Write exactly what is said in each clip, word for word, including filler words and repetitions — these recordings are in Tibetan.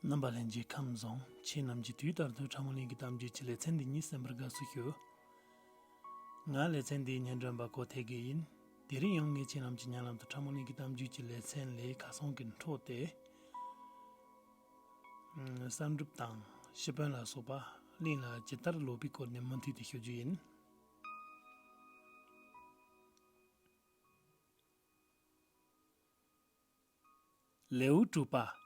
རྣམ་པ་ལྷན་རྒྱས་ཁམས་བཟང་། ཁྱེད་རྣམས་ཀྱིས་དུས་ལྟར་དུ་ཁྲ་མོ་གླིང་གི་གཏམ་རྒྱུད་ཀྱི་ལེ་ཚན་འདི་ཉིད་གསན་པར་དགའ་བསུ་ཞུ། ང་ལེ་ཚན་འདིའི་སྙན་སྒྲོན་པ་གོ་ཐེ་གེ་ཡིན། དེ་རིང་ཡང་ངས་ཁྱེད་རྣམས་ཀྱི་སྙན་ལམ་དུ་ཁྲ་མོ་གླིང་གི་གཏམ་རྒྱུད་ཀྱི་ལེ་ཚན་ལས་ཁ་སང་གི་འཕྲོས་ཏེ། ཨ། བསམ་གྲུབ་དང་ཤི་དཔོན་ལ་སོགས་པ་གླིང་ལ་ཇི་ལྟར་ལོག་པའི་སྐོར་ནས་མུ་མཐུད་དེ་ཞུ་རྒྱུ་ཡིན། ལེའུ་དྲུག་པ།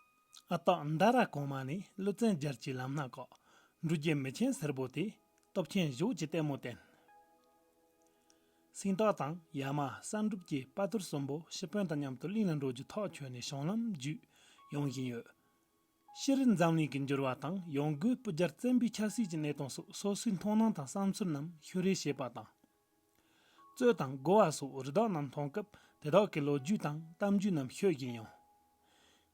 ཨ་སྟག་མནྡ་ར་གོང་མ་ནས་ཀླུ་བཙན་རྒྱལ་གྱི་ལམ་སྣ་བཀག་འབྲུག་རྒྱལ་མི་ཆེན་སེར་པོ་དེ་སྟོབས་ཆེན་གཞོགས་ཀྱི་ལྟད་མོ་བསྟན། སེང་སྟག་དང་ཡ་མ་བསམ་གྲུབ་ཀྱི་དཔའ་ཐུལ་གསུམ་པོ་ཤི་དཔོན་དང་མཉམ་དུ་གླིང་ལ་འགྲོ་རྒྱུ་ཐག་ཆོད་ནས་བྱང་ལམ་བརྒྱུད་ཡོང་བཞིན་ཡོད། ཕྱིར་འཛམ་གླིང་གི་འགྱུར་བ་དང་ཡང་སྒོས་སྤུ་རྒྱལ་བཙན་པོའི་ཆབ་སྲིད་ཀྱི་གནས་སྟངས་སོགས་སོ་སོའི་མཐོང་སྣང་དང་བསམ་ཚུལ་རྣམས་ཤོད་རེས་བྱེད་པ་དང་། རྩོད་དང་གོ་བ་སོགས་རི་དྭགས་རྣམས་མཐོང་སྐབས་དེ་དག་གི་ལོ་རྒྱུས་དང་གཏམ་རྒྱུད་རྣམས་ཤོད་བཞིན་ཡོང་།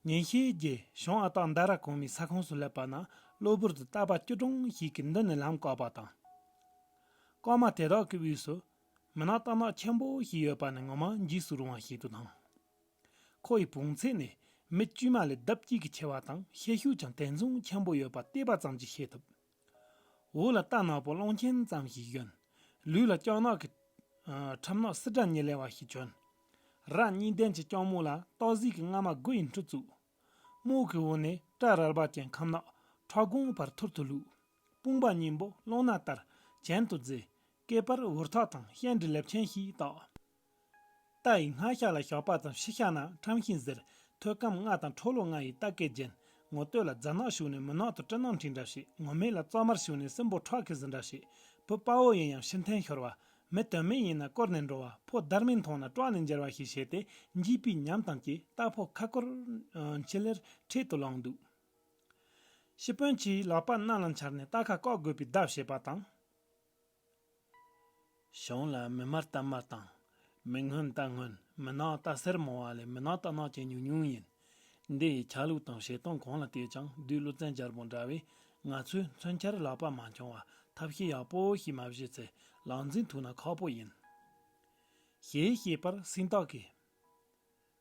ཉིན་ཤས་རྗེས་བྱང་ཨ་སྟག་མནྡ་ར་གོང་མའི་ས་ཁོངས་སུ་སླེབས་པ་ན། གློ་བུར་དུ་རྟ་པ་བཅུ་གྲངས་ཤིག་གིས་མདུན་ནས་ལམ་བཀག་པ་དང་། ལྐོག་མ་དེ་དག་གི་དབུས་སུ་མུན་ནག་རྟ་ནག་ཆེན་པོ་ཞིག་ཡོད་པ་ནི་ངོ་མ་འཇིགས་སུ་རུང་བ་ཞིག་ཏུ་སྣང་། ཁོ་ཡི་བོངས་ཚད་ནི་མི་དཀྱུས་མ་ལས་ལྡབ་གཅིག་གིས་ཆེ་བ་དང་ཤེད་ཤུགས་ཀྱང་དེ་མཚུངས་ཆེན་པོ་ཡོད་པ་བལྟས་པ་ཙམ་གྱིས་ཤེས་ཐུབ། འོག་ལ་རྟ་ནག་པོ་གླང་ཆེན་ཙམ་ཞིག་གཞོན། ལུས་ལ་ལྕགས་ནག་གི་ཁྲབ་ནག་སིལ་སྒྲ་ཉི་ལེ་བ་ཞིག་གྱོན། རྭ་གཉིས་ལྡན་གྱི་སྐྱོར་མོ་ལ་སྟག་གཟིག་གི་རྔ་མ་དགུ་ཡི་འཕྲུལ་བཙུགས། རྨོག་གི་འོག་ནས་སྐྲ་རལ་པ་ཅན་ཁམ་ནག་ཁྲག་འགོང་བར་ཐུར་དུ་བླུགས། དཔུང་པ་གཉིས་པོ་གླང་སྣ་ལྟར་གྱེན་དུ་བརྫེས། སྐེད་པར་འུར་ཐག་དང་ཤན་འབྲི་ལེབ་ཆེན་ཞིག་བཏགས། རྟ་ཡི་སྔ་ཤ་ལ་ཞགས་པ་དང་ཕྱི་ཤ་ན་ཁྲམ་ཤིང་ཟེར། ཐོད་སྐམ་ལྔ་དང་ཁྲོ་ལོ་ལྔ་ཡི་རྟ་སྐད་རྒྱན། ངོ་སྟོད་ལ་རྫ་ནག་ཞུགས་ནས་མུན་ནག་ཏུ་སྤྲིན་ནག་འཁྲིགས་འདྲ་བྱེད། ངོ་མེད་ལ་རྩ་དམར་ཞུགས་ནས་སྲིན་པོ་ཁྲག་གིས་ཟིན་འདྲ་བྱེད། བུ་དཔའ་བོ་ཡིན་ཡང་ཕྱིར་འཐེན་ཤོར་བ། མི་དོན་མེད་ཡིན་ན་བསྐོར་ནས་འགྲོ་བ། ཕོ་བདར་མས་མཐོང་ན་སྐྲག་ནས་འགྱེལ་བ་ཞིག་བྱས་ཏེ་འཇིགས་པའི་ཉམས་དང་བཅས་རྟ་ཕོ་ཁ་སྐོར་འཆི་ལེར་འཕྲེད་དུ་ལངས་འདུག། ཤི་དཔོན་གྱིས་ལག་པ་སྣ་ལ་འཕྱར་ནས་རྟ་ཁ་བཀག་དགོས་པའི་བརྡ་བྱས་པ་དང་། བྱང་ལ་མི་དམར་རྟ་དམར་དང་། མི་སྔོན་རྟ་སྔོན། མི་ནག་རྟ་སེར་མང་བ་ལས་མི་ནག་རྟ་ནག་ཅན་ཉུང་ཉུང་ཡིན། འདི་ཡི་ཆ་ལུགས་དང་བྱེད་སྟངས་གང་ལ་བལྟས་ཀྱང་བདུད་ཀླུ་བཙན་རྒྱལ་པོ་འདྲ་བས། ང་ཚོས་མཚོན་ཆར་ལག་པ་མ་འཆང་བར་ཐབས་ཤེས་ཡག་པོ་ཞིག་མ་བྱས་ཚེ་ལག་འཛིན་ཐུག་ན་ཁག་པོ་ཡིན། ཞེས་བཤད་པར་སེང་སྟག་གིས།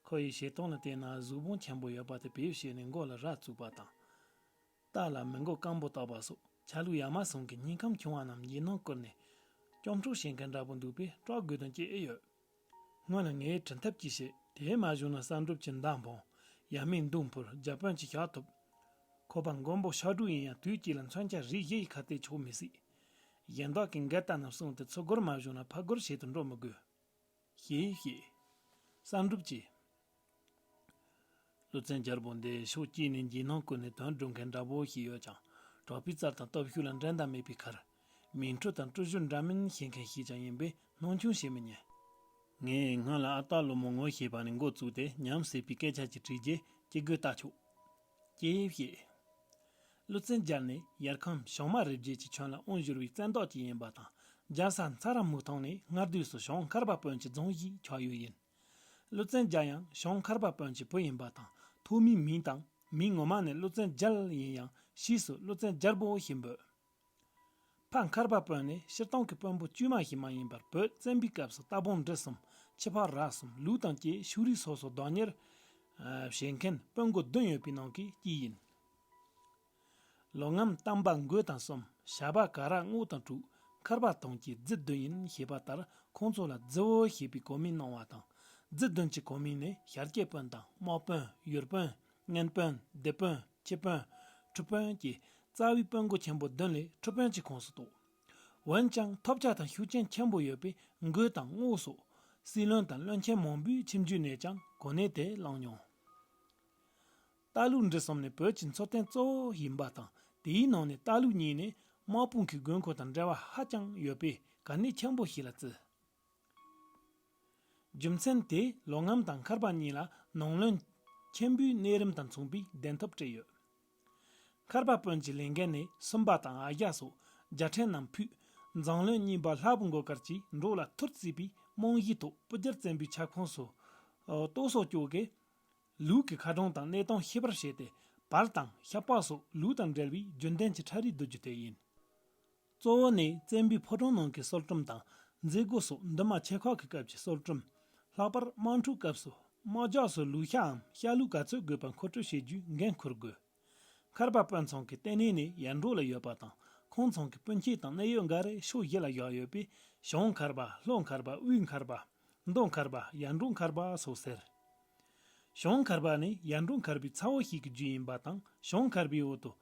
ཁོ་ཡི་བྱེད་སྟངས་ལ་བལྟས་ན་གཟུགས་པོ་ཆེན་པོ་ཡོད་པ་དེ་བེད་སྤྱད་ནས་མགོ་ལ་རྭ་བཙུགས་པ་དང་། རྟ་ལ་མི་མགོ་སྐམ་པོ་བཏགས་པ་སོགས་ཆ་ལུགས་ཡ་མ་ཟུང་གི་སྙིང་ཁམས་ཆུང་བ་རྣམས་འཇིགས་སྣང་བསྐུལ་ནས་སྐྱོབ་འཕྲོག་བྱེད་མཁན་འདྲ་པོ་འདུག་པས་སྐྲག་དགོས་དོན་ཅི་ཨེ་ཡོད། སྔོན་ལ་ངས་དྲན་ཐབས་ཅིག་བྱས། དེ་མ་བྱུང་ན་བསམ་གྲུབ་ཀྱི་མདའ་འཕངས། ཡ་མའི་མདུང་ཕུར། རྒྱ་དཔོན་གྱི་ཞྭ་ཐོབ། ཁོ་པ་མགོན་པོ་ཤ་དྲུག་ཡིན་ཡང་དུས་གཅིག་ལ་མཚོན་ཆ་རིགས་བཞི་ཡི་ཁ་གཏད་གཅོག་མི་སྲིད། གཞན་དག་གི་འགལ་ཟླ་རྣམས་བསྲུངས་ཏེ་ཚུར་རྒོལ་མ་བྱུང་ན་ཕར་རྒོལ་བྱེད་དུ་འགྲོ་མི་དགོས། ཞེས་བཤད། བསམ་གྲུབ་ཀྱིས། ཀླུ་བཙན་རྒྱལ་པོ་འདི་ཕྱོགས་གཅིག་ནས་འཇིགས་སྣང་བསྐུལ་ནས་དོན་སྒྲུབ་མཁན་འདྲ་པོ་ཞིག་ཡོད་ཀྱང་། གྲོགས་པོའི་རྩལ་དང་སྟོབས་ཤུགས་ལ་འགྲན་ཟླ་མེད་པའི་ཁར། མིང་འཕྲུལ་དང་སྤྲུལ་བཞུར་འདྲ་མིན་ཤེས་མཁན་ཞིག་ཀྱང་ཡིན་པས་སྣང་ཆུང་བྱེད་མི་ཉན། ངས་སྔོན་ལ་ཨ་སྟག་ལོ་མོ་ངོ་ཤེས་པ་ནས་འགོ་བཙུགས་ཏེ་ཉམས་སྲིད་པའི་སྐད་ཆ་ཅིག་དྲིས་རྗེས་ཅི་དགོས་ལྟ་ཆོག། ཅེས་བཤད། ཀླུ་བཙན་རྒྱལ་ནི་ཡར་ཁམས་བྱང་མ་རི་རྒྱལ་གྱི་ཁྱོན་ལ་དབང་བསྒྱུར་བའི་བཙན་བདག་ཅིག་ཡིན་པ་དང་། རྒྱལ་ས་མཚར་རམ་སྨུག་ཐང་ནས་སྔར་དུས་སུ་བྱང་མཁར་པ་དཔོན་གྱི་རྫོང་ཞིག་ཆགས་ཡོད་ཡིན། ཀླུ་བཙན་རྒྱལ་ཡང་བྱང་མཁར་པ་དཔོན་གྱི་བུ་ཡིན་པ་དང་ཐོག་མའི་མིང་དང་མིང་ངོ་མ་ནི་ཀླུ་བཙན་རྒྱལ་ཡིན་ཡང་ཕྱིས་སུ་ཀླུ་བཙན་རྒྱལ་པོ་ཞེས་འབོད། ཕ་མཁར་པ་དཔོན་ནི་སྤྱིར་བཏང་གི་དཔོན་པོ་དཀྱུས་མ་ཞིག་མ་ཡིན་པར་བོད་བཙན་པོའི་སྐབས་སུ་རྟ་བོང་འབྲི་གསུམ་ཁྱི་ཕག་ར་གསུམ་ལུག་དང་བཅས་ཕྱུགས་རིགས་སོ་སོ་བདག་གཉེར་བྱེད་མཁན་དཔོན་མགོ་བདུན་ཡོད་པའི་ནང་གི་གཅིག་ཡིན། ལོ་ངམ་གཏམ་པ་མགོ་དང་གསུམ། ཞྭ་པ་ག་ར་རྔོག་དང་དྲུག། མཁར་པ་དོང་གི་རྫི་བདུན་ཡིན་ཞེས་པ་ལྟར་ཁོང་ཚོ་ལ་རྫི་བོ་ཞེས་པའི་གོ་མིང་གནང་བ་དང་། རྫི་བདུན་གྱི་གོ་མིང་ནི་ཤར་སྐྱེས་དཔོན་དང་དམག་དཔོན། ཡུལ་དཔོན། གཉན་དཔོན། སྡེ་དཔོན། ཁྱི་དཔོན། ཁྲི་དཔོན་གྱི་རྩ་བའི་དཔོན་མགོ་ཆེན་པོ་བདུན་ལས་ཁྲི་དཔོན་གྱི་ཁོངས་སུ་གཏོགས། འོན་ཀྱང་ཐོབ་ཆ་དང་ཤུགས་རྐྱེན་ཆེན་པོ་ཡོད་པས་མགོ་དང་རྔོག་སོགས་སྲིད་བློན་དང་བློན་ཆེན་མང་པོས་ཁྱིམ་རྒྱུད་ནས་ཀྱང་གོ་གནས་དེ་བླངས་མྱོང་། རྟ་ལུག་འབྲི་གསུམ་ནི་བོད་ཀྱི་འཚོ་རྟེན་གཙོ་བོ་ཡིན་པ་དང་། དེའི་ནང་ནས་རྟ་ལུག་གཉིས་ནི་དམག་དཔུང་གི་དགོས་མཁོ་དང་འབྲེལ་བ་ཧ་ཅང་ཡོད་པས་གལ་གནད་ཆེན་པོ་ཞིག་ལ་བརྩི། རྒྱུ་མཚན་དེས་ལོ་ངམ་དང་མཁར་པ་གཉིས་ལ་ནང་བློན་ཆེན་པོའི་གནས་རིམ་དང་མཚུངས་པའི་གདན་ཐོབ་སྤྲད་ཡོད། མཁར་པ་དཔོན་གྱི་ལས་འགན་ནི་སུམ་པ་དང་ཨ་རྒྱ་སོགས་རྒྱལ་ཕྲན་རྣམས་ཕུད། མཛངས་བློན་གཉིས་པ་ལྷ་བུ་མགོ་དཀར་གྱིས་འབྲོག་ལ་ཐུར་བརྩིས་པའི་རྨང་གཞིའི་ཐོག་སྤུ་རྒྱལ་བཙན་པོའི་ཁྱབ་ཁོངས་སུ་གཏོར་སོགས་བཅོས་ཀྱིས། ལུག་གི་ཁ་གྲངས་དང་གནས་སྟངས་ཤེས་པར་བྱས་ཏེ་བལ་དང་ཤ་པགས་སོགས་ལུག་དང་འབྲེལ་བའི་རྒྱུན་ལྡན་གྱི་ཁྲལ་རིགས་བསྡུ་རྒྱུ་དེ་ཡིན། གཙོ་བོ་ནི་བཙན་པོའི་ཕོ་བྲང་ནང་གི་གསོལ་ཁྲིམས་དང་མཛད་སྒོ་སོགས་འདུན་མ་ཆེ་ཁག་གི་སྐབས་ཀྱི་གསོལ་ཁྲིམས། ལྷག་པར་དམག་འཁྲུག་སྐབས་སུ་དམག་ཇག་སོགས་ལུག་ཤའམ་ཤ་ལུག་ག་ཚོད་དགོས་པ་མཁོ་སྤྲོད་བྱེད་རྒྱུའི་འགན་འཁུར་དགོས། མཁར་པ་སྤུན་ཚང་གི་ལྟེ་གནས་ནི་ཡར་འབྲོག་ལ་ཡོད་པ་དང་། ཁོང་ཚང་གི་སྤུན་མཆེད་དང་གནད་ཡོད་འགའ་རེ་ཕྱོགས་བཞི་ལ་བཞག་ཡོད་པས། གཞུང་མཁར་པ། ལྷོ་མཁར་པ། དབུས་མཁར་པ། མདོ་མཁར་པ། ཡར་འབྲོག་མཁར་པ་སོགས་ཟེར། གཞུང་མཁར་པ་ནི་ཡར་འབྲོག་མཁར་པའི་ཚ་བོ་ཞིག་གི་རྒྱུད་ཡིན་པ་དང་། གཞུང་མཁར་པའི་འོག་ཏུ་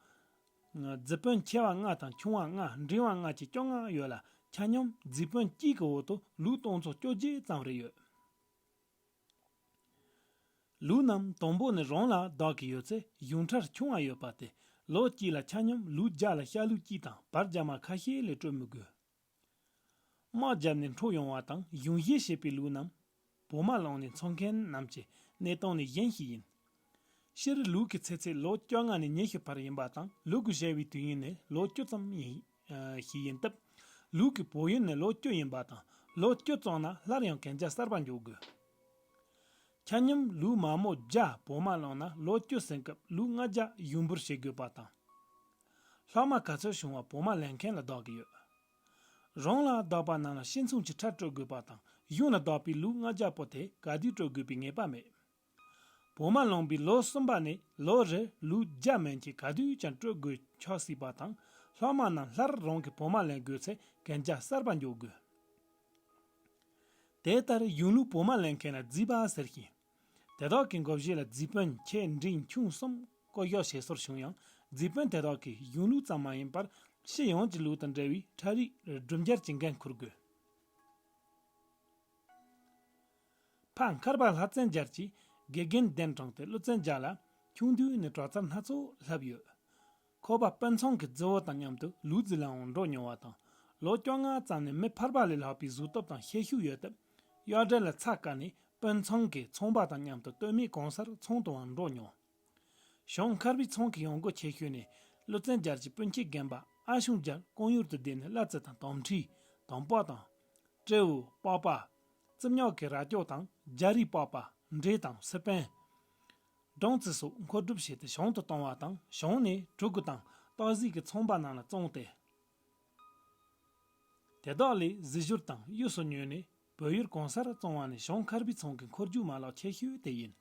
རྫི་སྤུན་ཆེ་བ་ལྔ་དང་ཆུང་བ་ལྔ། འབྲིང་བ་ལྔ་བཅས་བཅོ་ལྔ་ཡོད་ལ། ཆ་སྙོམས་རྫི་སྤུན་གཅིག་གི་འོག་ཏུ་ལུག་སྟོང་ཚོ་བཅོ་བརྒྱད་ཙམ་རེ་ཡོད། ལུག་རྣམས་དང་པོ་ནས་རང་ལ་བདག་གི་ཡོད་ཚེ་གཞུང་ཁྲར་ཆུང་བ་ཡོད་པ་སྟེ། ལོ་གཅིག་ལ་ཆ་སྙོམས་ལུག་བརྒྱ་ལ་ཤ་ལུག་གཅིག་དང་བར་རྒྱ་མ་ཁ་ཤས་ལས་སྤྲོད་མི་དགོས། དམག་བརྒྱབ་ནས་འཕྲོག་ཡོང་བ་དང་གཞུང་བཞེས་བྱེད་པའི་ལུག་རྣམས་བོགས་མ་བླངས་ནས་འཚོ་མཁན་རྣམས་ཀྱི་གནས་སྟངས་ནི་གཞན་ཞིག་ཡིན། སྤྱིར་ལུག་གི་ཚེ་ཚད་ལོ་བཅོ་ལྔ་ནས་ཉི་ཤུ་བར་ཡིན་པ་དང་། ལུག་གི་བཞད་པའི་དུས་ཡུན་ནི་ལོ་བཅུ་ཙམ་ཡིན། ཞིག་ཡིན་སྟབས། ལུག་གི་བོགས་ཡུན་ནི་ལོ་བཅུ་ཡིན་པ་དང་། ལོ་བཅུ་བཙོངས་ན་སླར་ཡང་གན་རྒྱ་གསར་པ་འཇོག་དགོས། ཆ་སྙོམས་ལུག་མ་རྨོས་བརྒྱ་བོགས་མ་བླངས་ན་ལོ་བཅུ་ཟིན་སྐབས་ལུག་ལྔ་བརྒྱ་ཡུམ་བུར་བྱེད་དགོས་པ་དང་། ལྷག་མ་ག་ཚོད་བྱུང་བ་བོགས་མ་ལེན་མཁན་ལ་བདག་གི་ཡོད། རང་ལ་བདག་པ་རྣམས་ལ་ཕྱིར་ཚོང་གི་ཁྲལ་སྤྲོད་དགོས་པ་དང་། གཞུང་ལ་བདག་པའི་ལུག་ལྔ་བརྒྱ་པོ་དེ་ག་དུས་སྤྲོད་དགོས་པའི་ངེས་པ་མེད། བོགས་མ་བླངས་པའི་ལོ་གསུམ་པ་ནས་ལོ་རེར་ལུག་བརྒྱ་མན་ཆད་ག་དུས་ཀྱང་སྤྲོད་དགོས་ཆགས་སྲིད་པ་དང་། ལྷག་མ་རྣམས་སླར་རང་གི་བོགས་མ་ལེན་དགོས་ཚེ་གན་རྒྱ་གསར་པ་འཇོག་དགོས། དེ་ལྟར་གཞུང་ལུགས་བོགས་མ་ལེན་མཁན་ལ་རྫི་པ་ཟེར་ཞིང་། དེ་དག་གི་མགོ་བཞི་ལ་རྫི་སྤུན་ཆེ་འབྲིང་ཆུང་གསུམ་བསྐོ་གཞག་བྱེད་སྲོལ་བྱུང་ཡང་། རྫི་སྤུན་དེ་དག་གིས་གཞུང་ལུགས་ཙམ་མ་ཡིན་པར་ཕྱི་ཡོངས་ཀྱི་ལུགས་དང་འབྲེལ་བའི་ཁྲལ་རིགས་སྒྲུབ་འབྱར་གྱི་འགན་འཁུར་དགོས། ཕ་མཁར་པ་ལྷ་བཙན་རྒྱལ་གྱིས་དགེ་རྒན་གདན་དྲངས་ཏེ་ཀླུ་བཙན་རྒྱལ་ལ་ཆུང་དུས་ནས་དྲག་རྩལ་སྣ་ཚོགས་བསླབས་ཡོད། ཁོ་པ་སྤུན་ཚང་གི་རྫི་བོ་དང་མཉམ་དུ་ལུག་རྫི་ལའང་འགྲོ་མྱོང་བ་དང་། ལོ་བཅོ་ལྔ་ཙམ་ནས་མི་ཕལ་པ་ལས་ལྷག་པའི་གཟུགས་སྟོབས་དང་ཤེད་ཤུགས་ཡོད་སྟབས། གཡག་འགྲན་ལ་ཚ་དཀའ་ནས་སྤུན་ཚང་གི་ཚོང་པ་དང་མཉམ་དུ་སྟོད་སྨད་གང་སར་ཚོང་དུའང་འགྲོ་མྱོང་། གཞུང་མཁར་པའི་ཚང་གི་ཡང་སྒོ་ཆེ་ཤོས་ནི་ཀླུ་བཙན་རྒྱལ་གྱི་སྤུན་མཆེད་རྒན་པ་ཨ་ཞང་རྒྱལ་ཀོང་ཡུལ་དུ་བསྡད་ནས་གླ་རྩི་དང་དོམ་ཁྲི། དོམ་པོ་དང་། སྤྲེའུ། པགས་པ། རྩི་ཉོག་གི་རྭ་ཅོ་དང་རྒྱ་རིའི་པགས་པ། འབྲས་དང་སི་པན། སྦྲང་རྩི་སོགས་མཁོ་སྒྲུབ་བྱས་ཏེ་གཞུང་དུ་གཏོང་བ་དང་། གཞུང་ནས་གྲུ་གུ་དང་སྟག་གཟིག་གི་ཚོང་པ་རྣམས་ལ་བཙོངས་ཏེ། དེ་དག་ལས་རྫི་བཞུར་དང་གཡུ་སོགས་ཉོས་ནས་བོད་ཡུལ་གང་སར་བཙོང་བ་ནི་གཞུང་མཁར་པའི་ཚང་གི་འཁོར་རྒྱུག་མ་ལག་ཆེ་ཤོས་དེ་ཡིན།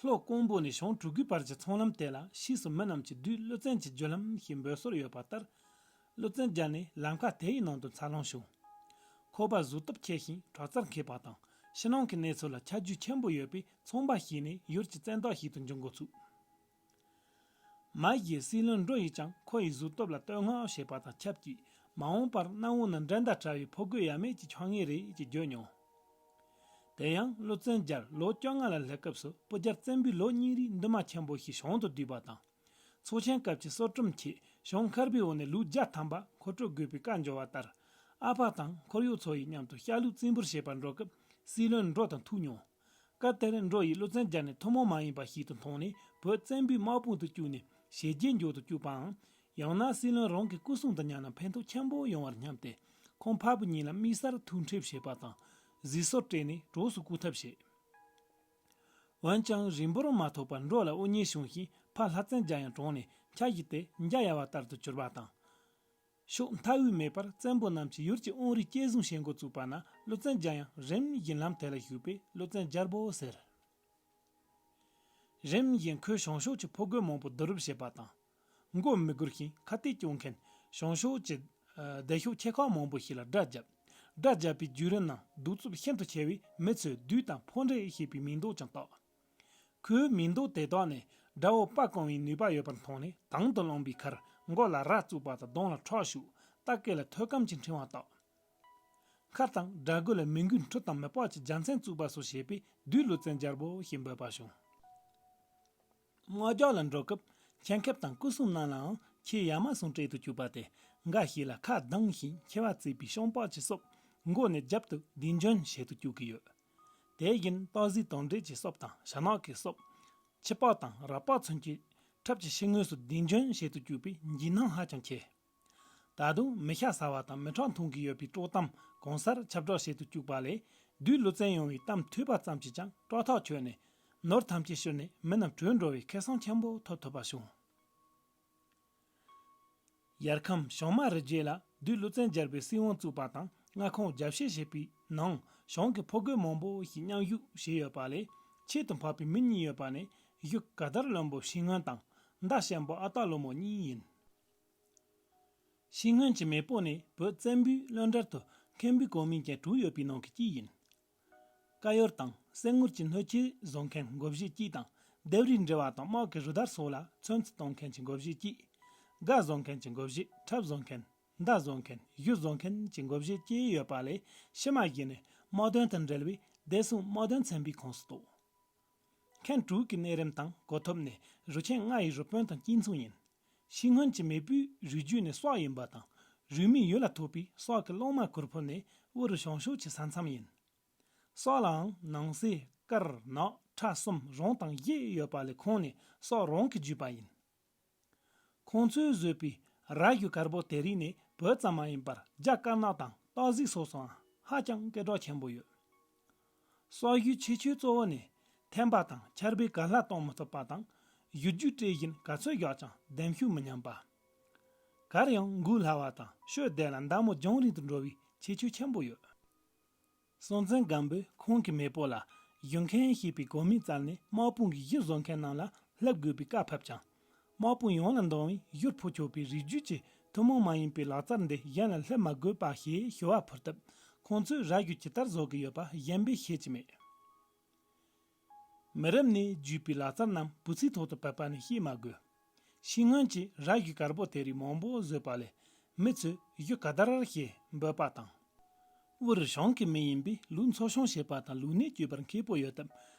ལྷོ་ཀོང་པོ་ནས་བྱང་གྲུ་གུའི་བར་གྱི་ཚོང་ལམ་དེ་ལ་ཕྱིས་སུ་མི་རྣམས་ཀྱིས་བདུད་ཀླུ་བཙན་གྱི་རྒྱུད་ལམ་ཞེས་འབོད་སྲོལ་ཡོད་པ་ལྟར། ཀླུ་བཙན་རྒྱལ་ནི་ལམ་ཁ་དེའི་ནང་དུ་འཚར་ལོངས་བྱུང་། ཁོ་པ་གཟུགས་སྟོབས་ཆེ་ཞིང་དྲག་རྩལ་མཁས་པ་དང་། ཕྱི་ནང་གི་གནས་ཚུལ་ལ་ཁྱད་ཆོས་ཆེན་པོ་ཡོད་པས་ཚོང་པ་ཞིག་ནས་ཡུལ་གྱི་བཙན་བདག་ཞིག་ཏུ་འགྱུར་འགོ་ཚུགས། མ་གཞི་སྲིད་བློན་འབྲོ་ཡིས་ཀྱང་ཁོ་ཡི་གཟུགས་སྟོབས་ལ་བསྟོད་བསྔགས་བྱས་པ་དང་ཆབས་ཅིག། མ་འོངས་པར་གནམ་འོག་ན་འགྲན་ཟླ་བྲལ་བའི་ཕོ་རྒོད་ཡབ་མེས་ཀྱི་ཆགས་ངེས་རེད་ཅེས་བརྗོད་མྱོང་། དེ་ཡང་ཀླུ་བཙན་རྒྱལ་ལོ་བཅོ་ལྔ་ལ་སླེབས་སྐབས་སུ་སྤུ་རྒྱལ་བཙན་པོའི་ལོ་གཉིས་རིང་འདུན་མ་ཆེན་པོ་ཞིག་གཞུང་དུ་བསྡུས་པ་དང་། ཚོགས་ཆེན་སྐབས་ཀྱི་གསོལ་ཀྲུམ་ཆེད་གཞུང་མཁར་པའི་འོག་ནས་ལུག་བརྒྱ་ཐམ་པ་མཁོ་སྤྲོད་དགོས་པའི་བཀའ་འབྱོར་བ་ལྟར། ཨ་ཕ་དང་ཁོར་ཡུག་ཚོ་ཡི་མཉམ་དུ་ཤ་ལུག་རྩིས་འབུལ་བྱེད་པར་འགྲོ་སྐབས་སྲིད་བློན་འབྲོ་དང་ཐུག་མྱོང་། སྐབས་དེར་འབྲོ་ཡིས་ཀླུ་བཙན་རྒྱལ་ནི་ཐུན་མོང་མ་ཡིན་པ་ཞིག་ཏུ་མཐོང་ནས་བོད་བཙན་པོའི་དམག་དཔུང་དུ་བཅུག་ནས་ཞི་རྒྱས་འཇོག་ཏུ་བཅུག་པའམ། ཡང་ན་སྲིད་བློན་རང་གི་སྐུ་སྲུང་དུ་ཉར་ན་ཕན་ཐོགས་ཆེན་པོ་ཡོང་བར་སྙམ་སྟེ། ཁོང་ཕ་བུ་གཉིས་ལ་དམིགས་བསལ་ཐུགས་འཕྲད་བྱས་པ་དང་། གཟིགས་གསོལ་སྤྲད་ནས་གྲོགས་སུ་བཀུག་ཐབས་བྱས། འོན་ཀྱང་རིང་པོར་མ་ཐོགས་པར་འབྲོ་ལ་དབུ་བརྙེས་བྱུང་ཞིང་ཕ་ལྷ་བཙན་རྒྱལ་ཡང་གྲོངས་ནས་འཆར་གཞི་དེ་འཇའ་ཡལ་བ་ལྟར་དུ་གྱུར་པ་དང་། ཕྱོགས་མཐའ་དབུས་མེད་པར་བཙན་པོ་རྣམས་ཀྱིས་ཡུལ་གྱི་དབང་རིས་གཅེས་བཟུང་བྱེད་འགོ་བཙུགས་པ་ན། ཀླུ་བཙན་རྒྱལ་ཡང་རིམ་བཞིན་ལམ་དེ་ལ་ཞུགས་པས་ཀླུ་བཙན་རྒྱལ་པོ་ཟེར། རིམ་བཞིན་ཁོས་བྱང་ཕྱོགས་ཀྱི་ཕོ་རྒོད་མང་པོ་བསྡུ་རུབ་བྱས་པ་དང་། མགོ་མི་སྒུར་ཞིང་ཁ་གཏད་གཅོག་མཁན་བྱང་ཕྱོགས་ཀྱི་སྡེ་ཤོག་ཆེ་ཁག་མང་པོ་ཞིག་ལ་དགྲ་བརྒྱབ། དགྲ་བརྒྱབ་པའི་བརྒྱུད་རིམ་ནང་གདུག་རྩུབ་ཤིན་ཏུ་ཆེ་བས་མི་ཚོས་བདུད་དང་ཕོ་འདྲེ་ཞེས་པའི་མིང་འདོགས་ཀྱང་བཏགས། ཁོའི་མིང་འདོགས་དེ་དག་ནི་དགྲ་བོ་དཔའ་བཀང་བའི་ནུས་པ་ཡོད་པར་མཐོང་ནས། དང་དུ་བླངས་པའི་ཁར་མགོ་ལ་རྭ་བཙུགས་པ་དང་གདོང་ལ་ཁྲག་བྱུག། རྟ་སྐད་ལ་ཐོད་སྐམ་གྱི་ཕྲེང་བ་བཏགས། མཁར་དང་དགྲ་རྒོད་ལ་མི་མགོའི་འཕྲུལ་དང་མི་ལྤགས་ཀྱི་རྒྱལ་མཚན་བཙུགས་པ་སོགས་བྱས་པས་བདུད་ཀླུ་བཙན་རྒྱལ་པོ་ཞེས་འབོད་པ་བྱུང་། དམག་རྒྱག་ལ་འགྲོ་སྐབས་ཆེད་མཁས་དང་སྐུ་སྲུང་རྣམས་ལའང་ཁྱེད་ཡ་མ་ཟུང་སྤྲད་དུ་བཅུག་པ་དེ། འགའ་ཞིག་ལ་ཁ་གདངས་ཤིང་མཆེ་བ་གཙིགས་པའི་ཤོང་པགས་ཀྱི་སྲོབ། མགོ་ནས་རྒྱབ་ཏུ་ལྡིང་ལྗོན་བྱེད་དུ་བཅུག་གི་ཡོད། དེ་བཞིན་སྟག་གཟིག་དང་འབྲས་ཀྱི་སྲོབ་དང་བྱ་ནག་གི་སྲོབ། ཁྱི་པགས་དང་ར་པགས་ཚུན་གྱི་ཁྲབ་ཀྱི་ཕྱི་ངོས་སུ་ལྡིང་ལྗོན་བྱེད་དུ་བཅུག་པས་འཇིགས་སྣང་ཧ་ཅང་ཆེ། ད་དུང་མི་ཤ་ཟ་བ་དང་མི་ཁྲག་འཐུང་གི་ཡོད་པའི་དཀྲོག་གཏམ་གང་སར་ཁྱབ་བསྒྲགས་བྱེད་དུ་བཅུག་པ་ལས། བདུད་ཀླུ་བཙན་ཡོང་བའི་གཏམ་ཐོས་པ་ཙམ་གྱིས་ཀྱང་སྐྲག་ཐག་ཆོད་ནས། ནོར་ཐམས་ཅད་ཤོར་ནས་མི་རྣམས་བྲོས་འགྲོ་བའི་ཁེ་བཟང་ཆེན་པོ་ཐོབ་ཐུབ་པ་བྱུང་། ཡར་ཁམས་བྱང་མ་རི་རྒྱུད་ལ་བདུད་ཀླུ་བཙན་རྒྱལ་པོའི་སྲིད་དབང་བཙུགས་པ་དང་མངའ་ཁོངས་རྒྱ་བཤད་བྱེད་པའི་ནང་བྱང་གི་ཕོ་རྒོད་མང་པོ་ཞིག་མཉམ་ཞུགས་བྱས་ཡོད་པ་ལས། ཆེད་དུ་འཕགས་པའི་མི་གཉིས་ཡོད་པ་ནི་གཞུག་ག་དར་བློན་པོ་ཤིང་སྔོན་དང་ མདའ་ཞན་པོ་ཨ་སྟག་ལོ་མོ་གཉིས་ཡིན། ཤིང་སྔོན་གྱི་མེས་པོ་ནི་བོད་བཙན་པོའི་བློན་གྲལ་དུ་མཁན་པོའི་གོ་མིང་ཅན་དྲུག་ཡོད་པའི་ནང་གི་གཅིག་ཡིན། བཀའ་ཡོལ་དང་གསེར་དངུལ་གྱི་སྣོད་ཆས་བཟོ་མཁན་འགོ་བཞེས་གཅིག་དང་ལྡེབས་རིས་འབྲི་བ་དང་དམག་གི་རུ་དར་སོགས་ལ་ཚོན་རྩི་གཏོང་མཁན་གྱི་འགོ་བཞེས་གཅིག་སྒ་བཟོ་མཁན་གྱི་འགོ་བཞེས་ཁྲབ་བཟོ་མཁན་མདའ་བཟོ་མཁན་གཞུ་བཟོ་མཁན་གྱི་འགོ་བཞེས་བཅས་ཡོད་པ་ལས་ཕྱི་མ་བཞི་ནི་དམག་དོན་དང་འབྲེལ་བའི་བདེ་སྲུང་དམག་དོན་ཚན་པའི་ཁོངས་སུ་གཏོགས། མཁན་དྲུག་གི་གནས་རིམ་དང་གོ་ཐོབ་ནས་རུ་ཆེན་ལྔ་ཡི་རུ་དཔོན་དང་གཅིག་མཚུངས་ཡིན། ཤིང་སྔོན་གྱི་མེས་པོའི་རུས་རྒྱུད་ནི་སོག་ཡིན་པ་དང་། རུས་མིང་ཡུལ་ལ་ཐོགས་པའི་སོག་གི་གླང་མ་གུར་ཕུབ་ནི་དབུ་རུ་བྱང་ཕྱོགས་ཀྱི་ས་མཚམས་ཡིན། སོག་ལའང་ནང་གསེས་དཀར་ནག་ཁྲ་གསུམ་རོང་དང་བཞི་ཡོད་པ་ལས་ཁོང་ནི་སོག་རོང་གི་རྒྱུད་པ་ཡིན། ཁོང་ཚོས་བཟོས་པའི་ར་རྒྱུད་དཀར་པོ་དེ་རིགས་ནི་བོད་ཙམ་མ་ཡིན་པར་རྒྱ་དཀར་ནག་དང་སྟག་གཟིག་སོགས་སུའང་ཧ་ཅང་སྐད་གྲགས་ཆེན་པོ་ཡོད། སོག་གཞུང་ཁྱད་ཆོས་གཙོ་བོ་ནི་ཐན་པ་དང་ཆར་པས་ག་ལྷ་གཏོང་མི་ཐུབ་པ་དང་། གཞུ་རྒྱུད་སྤྲས་བཞིན་ག་ཚོད་བཞག་ཀྱང་ལྡེམ་ཤུགས་མི་ཉམས་པ། གར་ཡང་འགུལ་སླ་བ་དང་ཤོད་བདེ་ལ་མདའ་མོ་རྒྱང་རིང་དུ་འགྲོ་བའི་ཁྱད་ཆོས་ཆེན་པོ་ཡོད། སྲོང་བཙན་སྒམ་པོས་ཁོང་གི་མེས་པོ་ལ་གཞུ་མཁན་ཞེས་པའི་གོ་མིང་བསྩལ་ནས་དམག་དཔུང་གི་གཞུ་བཟོ་མཁན་རྣམས་ལ་བསླབ་དགོས་པའི་བཀའ་ཕབ་ཀྱང་། དམག་དཔུང་ཡོངས་ལ་འདང་བའི་གཞུར་ཕུ་ཆོག་པའི་རིགས་རྒྱུད་ཀྱི་ཐུན་མོང་མ་ཡིན་པའི་ལག་རྩལ་འདི་གཞན་ལ་བསླབ་མ་དགོས་པ་ཞེས་ཞུ་བ་ཕུལ་སྟབས། ཁོང་ཚོས་ར་རྒྱུད་ཇི་ལྟར་བཟོ་གི་ཡོད་པ་གཞན་པས་ཤེས་ཀྱི་མེད། མི་རབས་ནས་བརྒྱུད་པའི་ལག་རྩལ་རྣམས་བོད་ཚིག་ཐོག་ཏུ་ཕབ་པ་ནི་བཤད་མ་དགོས། ཤིང་སྔོན་གྱིས་ར་རྒྱུད་དཀར་པོ་དེ་རིགས་མང་པོ་བཟོས་པ་ལས། མི་ཚོས་གཞུ་ག་དར་ཞེས་འབོད་པ་དང་། དབུ་རུ་བྱང་གི་མི་ཡིན་པས་ལུག་འཚོ་སྐྱོང་བྱེད་པ་དང་ལུག་གནས་གཅོད་པར་མཁས་པོ་ཡོད་སྟབས།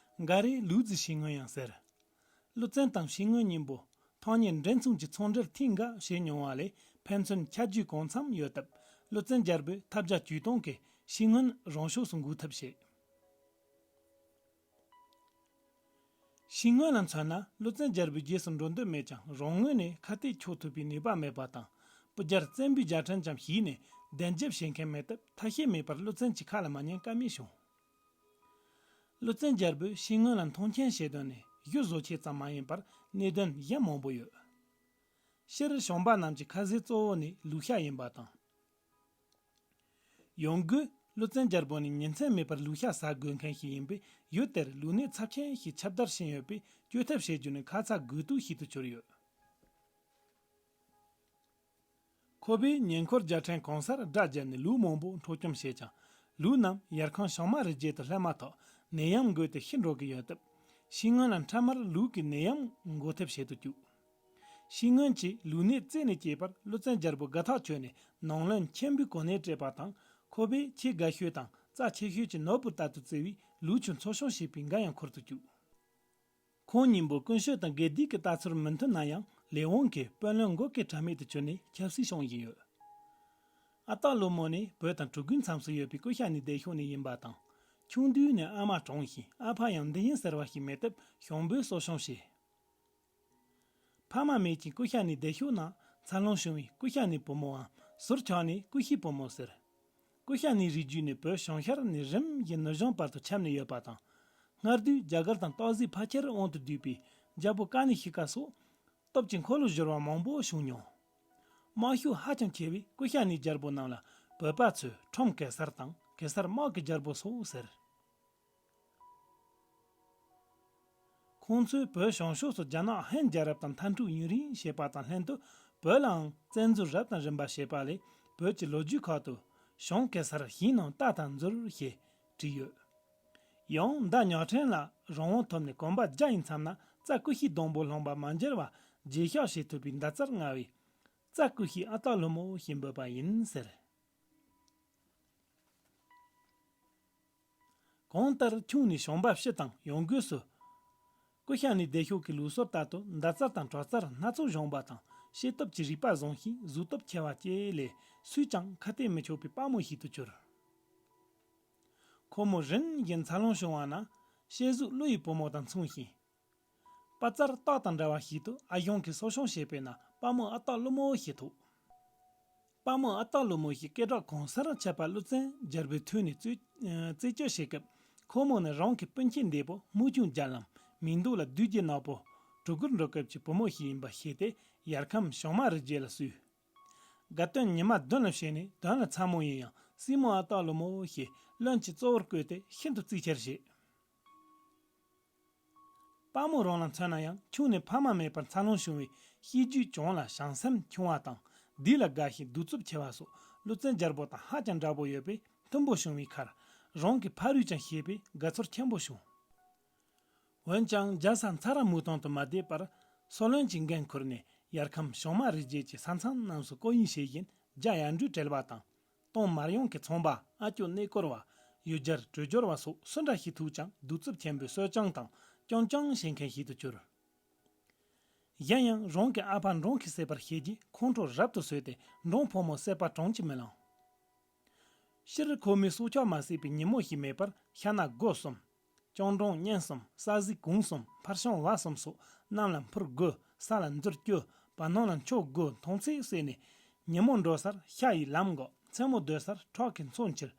འགའ་རེས་ལུག་རྫི་ཤིང་སྔོན་ཡང་ཟེར། ཀླུ་བཙན་དང་ཤིང་སྔོན་གཉིས་པོ་ཐང་ཉེ་འབྲེལ་མཚུངས་ཀྱི་ཚོང་འབྲེལ་ཐེངས་འགའ་བྱས་མྱོང་བ་ལས་ཕན་ཚུན་ཁྱད་ཆོས་གང་འཚམ་ཡོད་སྟབས། ཀླུ་བཙན་རྒྱལ་པོས་ཐབས་བརྒྱ་ཇུས་སྟོང་གིས་ཤིང་སྔོན་རང་ཕྱོགས་སུ་འགུག་ཐབས་བྱས། ཤིང་སྔོན་ལ་མཚོན་ན་ཀླུ་བཙན་རྒྱལ་པོའི་རྗེས་སུ་འགྲོ་འདོད་མེད་ཀྱང་རང་ངོས་ནས་ཁ་གཏད་གཅོག་ཐུབ་པའི་ནུས་པ་མེད་པ་དང་། སྤུ་རྒྱལ་བཙན་པོའི་རྒྱལ་ཕྲན་ཙམ་ཞིག་ནས་བདེན་རྒྱབ་བྱེད་མཁན་མེད་སྟབས་ཐབས་ཤེས་མེད་པར་ཀླུ་བཙན་གྱི་ཁ་ལ་མ་ཉན་ཀ་མེད་བྱུང་། ཀླུ་བཙན་རྒྱལ་པོས་ཤིང་སྔོན་ལ་མཐོང་ཆེན་བྱེད་དོན་ནི་གཞུ་བཟོ་ཆེད་ཙམ་མ་ཡིན་པར་གནད་དོན་གཞན་མང་པོ་ཡོད། སྤྱིར་བྱང་པ་རྣམས་ཀྱི་ཁ་ཟས་གཙོ་བོ་ནི་ལུག་ཤ་ཡིན་པ་དང་། ཡང་སྒོས་ཀླུ་བཙན་རྒྱལ་པོ་ནི་ཉིན་མཚན་མེད་པར་ལུག་ཤ་ཟ་དགོས་མཁན་ཞིག་ཡིན་པས། ཡུལ་དེར་ལུག་ནད་ཚབས་ཆེན་ཞིག་ཁྱབ་བརྡལ་ཕྱིན་ཡོད་པས། བཅོས་ཐབས་བྱེད་རྒྱུ་ནི་ཁ་ཚ་དགོས་གཏུགས་ཤིག་ཏུ་གྱུར་ཡོད། ཁོ་པས་ཉེ་འཁོར་རྒྱལ་ཕྲན་གང་སར་དགྲ་བརྒྱབ་ནས་ལུག་མང་པོ་འཕྲོག་བཅོམ་བྱས་ཀྱང་། ལུག་རྣམས་ཡར་ཁང་བྱང་མ་རི་རྒྱལ་དུ་སླེབས་མ་ཐག་ནད་ཡམས་འགོས་ཏེ་ཤི་འགྲོ་གི་ཡོད་སྟབས། ཤིང་སྔོན་ལ་འཕྲལ་མར་ལུག་གི་ནད་ཡམས་འགོག་ཐབས་བྱེད་དུ་བཅུག་ཤིང་སྔོན་གྱིས་ལུག་ནད་རྩད་ནས་བཅད་པར་ཀླུ་བཙན་རྒྱལ་པོ་དགའ་ཐག་ཆོད་ནས་ནང་བློན་མཁན་པོའི་གོ་གནས་སྤྲད་པ་དང་། ཁོ་པས་ཆེས་དགའ་ཤོས་དང་རྩ་ཆེ་ཤོས་ཀྱི་ནོར་བུ་ལྟར་དུ་བརྩི་བའི་ལུག་ཁྱུ་འཚོ་སྐྱོང་བྱེད་པའི་འགན་ཡང་འཁུར་དུ་བཅུག་ཁོང་གཉིས་པོ་ཀུན་སྤྱོད་དང་དགེ་སྡིག་གི་ལྟ་ཚུལ་མི་མཐུན་ན་ཡང་ལས་དབང་གིས་དཔོན་བློན་མགོ་སྐེ་དྲ་མེད་དུ་གྱུར་ནས་ཆབ་སྲིད་སྐྱོང་བཞིན་ཡོད། ཨ་སྟག་ལོ་མོ་ནི་བོད་དང་གྲུ་གུའི་མཚམས་སུ་ཡོད་པའི་ཀུ་ཤ་ནིའི་སྡེ་ཤོག་ནས་ཡིན་པ་དང་། ཆུང་དུས་ནས་ཨ་མ་གྲོངས་ཤིང་ཨ་ཕ་ཡང་འདི་ཡིན་ཟེར་བ་ཞིག་མེད་སྟབས་ཞང་པོས་གསོ་སྐྱོང་བྱས། ཕ་མ་མེད་ཅིང་ཀུ་ཤ་ནིའི་སྡེ་ཤོག་ནང་འཚར་ལོངས་བྱུང་བའི་ཀུ་ཤ་ནིའི་བུ་མོའམ་ཟུར་ཆག་ནས་ཀུ་ཤའི་བུ་མོ་ཟེར། ཀུ་ཤ་ནིའི་རིགས་རྒྱུད་ནི་བོད་བྱང་ཤར་ནས་རིམ་བཞིན་ནུབ་བྱང་བར་དུ་ཁྱབ་ནས་ཡོད་པ་དང་། སྔར་དུས་རྒྱ་གར་དང་སྟག་གཟིག་ཕལ་ཆེར་དབང་དུ་བསྡུས་པའི་རྒྱལ་པོ་ཀ་ནི་ཤི་ཀ་སོགས་སྟོབས་ཀྱི་འཁོར་ལོ་སྦྱོར་བ་མང་པོ་བྱུང་མྱོང་། དམག་ཤུགས་ཧ་ཅང་ཆེ་བས་ཀུ་ཤ་ནིའི་རྒྱལ་པོ་རྣམས་ལ་བོད་པ་ཚོས་ཁྲོམ་གེ་སར་དང་གེ་སར་དམག་གི་རྒྱལ་པོ་སོགས་ཟེར། ཁོང་ཚོས་བོད་བྱང་ཕྱོགས་སུ་རྒྱ་ནག་ཧན་རྒྱལ་རབས་དང་མཐའ་འཁྲུག་ཡུན་རིང་བྱས་པ་དང་ལྷན་དུ་བོད་ལའང་བཙན་འཛུལ་རབ་དང་རིམ་པ་བྱས་པ་ལས་བོད་ཀྱི་ལོ་རྒྱུས་ཁག་ཏུ་བྱང་གེ་སར་ཞིང་ནང་རྟ་དང་འཛུལ་ཞེས་བྲིས་ཡོད། ཡང་མདའ་ཉག་ཕྲན་ལ་རང་དབང་ཐོབ་ནས་གོམ་པ་བརྒྱ་ཡི་མཚམས་ན་རྩྭ་ཀུ་ཤའི་སྡོང་པོ་ལྷུང་པ་མ་འགྱུར་བར་རྗེས་གཤགས་བྱེད་ཐུབ་པའི་མདའ་རྩལ་མངའ་བས་རྩྭ་ཀུ་ཤའི་ཨ་སྟག་ལྷ་མོ་ཞེས་འབོད་པ་ཡིན་ཟེར། གང་ལྟར་ཁྱུང་ནས་བྱང་པ་ཕྱི་དང་ཡང་སྒོས་སུ། ཀུ་ཤ་ནིའི་སྡེ་ཤོག་གི་ལུགས་སྲོལ་ལྟར་དུ་མདའ་རྩལ་དང་དྲག་རྩལ་སྣ་ཚོགས་སྦྱོང་བ་དང་བྱེད་སྟོབས་ཀྱི་རིག་པ་བཟང་ཞིང་གཟུགས་སྟོབས་ཆེ་བ་བཅས་ལས་སུས་ཀྱང་ཁ་གཏད་མི་ཆོག་པའི་དཔའ་མོ་ཞིག་ཏུ་གྱུར། ཁོ་མོ་རིམ་བཞིན་འཚར་ལོངས་བྱུང་བ་ན་ཤེལ་གཟུགས་ཀླུ་ཡི་བུ་མོ་དང་མཚུངས་ཤིང་། དཔའ་རྩལ་སྟག་དང་འདྲ་བ་ཞིག་ཏུ་ཨ་ཞང་གིས་གསོ་སྐྱོང་བྱས་པས་ན་དཔའ་མོ་ཨ་སྟག་ཀླུ་མོ་ཞེས་ཐོགས། དཔའ་མོ་ཨ་སྟག་ཀླུ་མོ་ཞེས་སྐད་གྲགས་གང་སར་ཁྱབ་པ་ཀླུ་བཙན་རྒྱལ་པོའི་ཐུགས་ནས་རྩད་རྩད་གཅོད་བྱེད་སྐབས་ཁོ་མོ་ནི་རང་གི་སྤུན་མཆེད་འདས་པོ་མུ་ཆུང་རྒྱ་ལམ་མིང་འདོགས་ལ་བདུད་ཀྱི་ནག་པོ་གྲུ་གུར་འགྲོ་སྐབས་ཀྱི་བུ་མོ་ཞིག་ཡིན་པ་ཤེས་ཏེ་ཡར་ཁམས་བྱང་མ་རི་རྒྱལ་ལ་བསུས། དགའ་སྟོན་ཉི་མ་བདུན་ལ་བྱས་ནས་དོན་ལ་ཚ་མོ་ཡིན་ཡང་སྲིང་མོ་ཨ་སྟག་ཀླུ་མོ་ཞེས་བློན་གྱིས་གཙོ་བོར་བསྐོས་ཏེ་ཤིན་ཏུ་བརྩི་བྱར་བྱས། དཔའ་མོ་རང་ལ་མཚོན་ན་ཡང་ཆུང་ནས་ཕ་མ་མེད་པར་འཚར་ལོངས་བྱུང་བས་གཤིས་རྒྱུད་གྱོང་ལ་བྱམས་སེམས་ཆུང་བ་དང་སྡིག་ལ་དགའ་ཞིང་གདུག་རྩུབ་ཆེ་བ་སོགས་ཀླུ་བཙན་རྒྱལ་པོ་དང་ཧ་ཅང་འདྲ་པོ་ཡོད་པས་མཐུན་པོ་བྱུང་བའི་ཁར་རང་གི་ཕ་རོལ་ཀྱང་ཤེས་པས་དགའ་ཚོར་ཆེན་པོ་བྱུང་། འོན་ཀྱང་རྒྱལ་ས་མཚར་ར་མུ་སྟེང་དུ་མ་བསྡད་པར་སོ་བློན་གྱི་འགན་ཁུར་ནས་ཡར་ཁམས་བྱང་མ་རི་རྒྱལ་གྱི་ས་མཚམས་རྣམས་སུ་སྐོར་གཡེང་བྱེད་བཞིན་རྒྱ་ཡར་འགྲོའི་བྲེལ་བ་དང་། སྟོང་མར་ཡོང་གི་ཚོང་པ་ཨ་ཅོ་གནས་སྐོར་བ་ཡུལ་གྱར་བྲོས་སྦྱོར་བ་སོགས་སུ་འདྲ་ཞིག་ཐུག་ཀྱང་གདུག་རྩུབ་ཆེན་པོས་གསོད་རྐྱང་དང་སྐྱོང་རྐྱང་བྱེད་མཁན་ཞིག་ཏུ་གྱུར། གཞན་ཡང་རང་གི་ཨ་ཕ་འབྲོང་གིས་བསད་པར་བཤད་རྗེས་ཁོང་ཁྲོ་རབ་ཏུ་ཟོས་ཏེ་འབྲོང་ཕོ་མོ་བསད་པ་དྲན་གྱིས་མི་ལང་། སྤྱིར་ཁོ་མོས་སྲོག་ཆགས་མ་བསད་པའི་ཉིན་མོ་ཞིག་མེད་པར་ཤ་སྣ་སྒོ་གསུམ། སྤྱང་གྲུང་གཉན་གསུམ། ས་གཟིག་གུང་གསུམ། འཕར་ཤིང་བ་གསུམ་སོགས་གནམ་ལ་འཕུར་དགོས། ས་ལ་འཛུལ་སྐྱོ། བར་སྣང་ལ་འཕྱོ་དགོས་མཐོང་ཚད་བསད་ནས། ཉིན་མོ་འགྲོ་སར་ཤ་ཡི་ལམ་འགག་མཚན་མོ་སྡོད་སར་ཁྲག་གི་མཚོ་འཁྱིལ།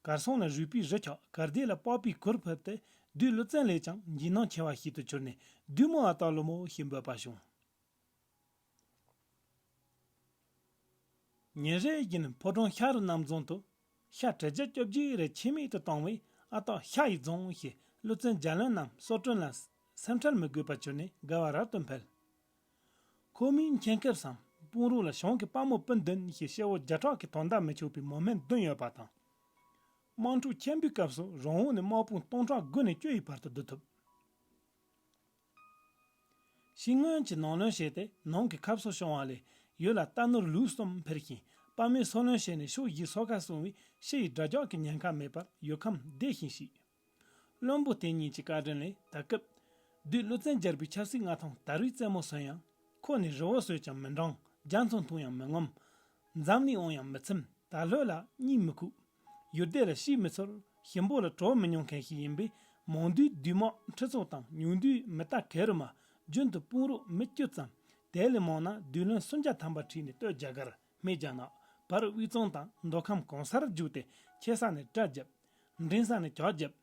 གར་སོང་ལ་རུས་པའི་རི་ཁྱག་གར་སྡེ་ལ་པགས་པའི་གུར་ཕུབ་སྟེ་བདུད་ཀླུ་བཙན་ལས་ཀྱང་འཇིགས་སྣང་ཆེ་བ་ཞིག་ཏུ་གྱུར་ནས་བདུད་མོ་ཨ་སྟག་ཀླུ་མོ་ཞེས་འབོད་པ་བྱུང་། ཉིན་རེ་བཞིན་ཕོ་བྲང་ཤ་རུ་གནམ་རྫོང་དུ་ཤ་ཁྲི་བརྒྱ་བཅོ་བརྒྱད་རེ་ཆད་མེད་དུ་བཏང་བས་ཨ་སྟག་ཤ་ཡི་རྫོང་ཞེས་ཀླུ་བཙན་རྒྱལ་བློན་རྣམས་སྲོག་དྲུང་ལ་སེམས་ཁྲལ་མི་དགོས་པར་གྱུར་ནས་དགའ་བ་རབ་ཏུ་འཕེལ། ཁོ་མོའི་མཁྱེན་སྐབས་སམ་དཔུང་རོགས་ལ་གཞུང་གི་དཔའ་མོ་སྤུན་བདུན་ཞེས་སྐྱེ་བོ་བརྒྱ་ཕྲག་གིས་དོ་ཟླ་མི་ཆོག་པའི་མོ་སྨན་བདུན་ཡོད་པ་དང་། དམག་འཁྲུག་ཆེན་པོའི་སྐབས་སུ་རང་འོག་ནས་དམག་དཔུང་སྟོང་ཕྲག་དགུ་ནས་བཅུ་ཡི་བར་དུ་བསྡུ་ཐུབ། ཤིང་སྔོན་གྱི་ནང་བློན་བྱས་ཏེ་ནང་གི་ཁབ་སོ་བྱུང་བ་ལས་ཡུལ་ལ་རྟ་ནོར་ལུག་གསུམ་འཕེལ་ཞིང་དཔའ་མོའི་སོ་བློན་བྱས་ནས་ཕྱོགས་བཞིའི་སོ་ཁ་སྲུང་བའི་ཕྱི་ཡི་དགྲ་ཇག་གི་ཉེན་ཁ་མེད་པར་ཡུལ་ཁམས་བདེ་ཞིང་ཞིག་བློན་པོ་དེ་ཉིད་ཀྱི་བཀའ་དྲིན་ལས་ད་སྐབས་བདུད་ཀླུ་བཙན་རྒྱལ་པོའི་ཆབ་སྲིད་མངའ་ཐང་དར་བའི་རྩེ་མོ་སོན་ཡང་ཁོ་ནི་རི་བོ་སོས་ཀྱང་མི་འབྲང་རྒྱ་མཚོ་འཐུང་ཡང་མི་ངོམས། འཛམ་གླིང་འོང་ཡང་མི་ཚིམ། ད་ལྷོད་ལ་གཉིད་མི་ཁུག་ཡུལ་སྡེ་ལ་ཤི་མི་ཚོར། ཞིམ་པོ་ལ་གྲོགས་མི་མྱོང་མཁན་ཞིག་ཡིན་པས་མང་དུས་བདུད་དམག་ཁྲི་ཚོ་དང་ཉུང་དུས་མི་རྟ་གེ་རུ་མ། རྒྱུན་དུ་དཔུང་རོགས་མི་བཅུ་ཙམ། དེ་ལས་མང་ན་བདུད་བློན་སུམ་བརྒྱ་ཐམ་པ་ཁྲིད་ནས་སྟོད་རྒྱ་གར་སྨད་རྒྱ་ནག་བར་དབུས་གཙང་དང་མདོ་ཁམས་གང་སར་རྒྱུགས་ཏེ་ཁྱེད་ས་ནས་དགྲ་བརྒྱབ། འགྲན་ས་ནས་གྱག་བརྒྱབ།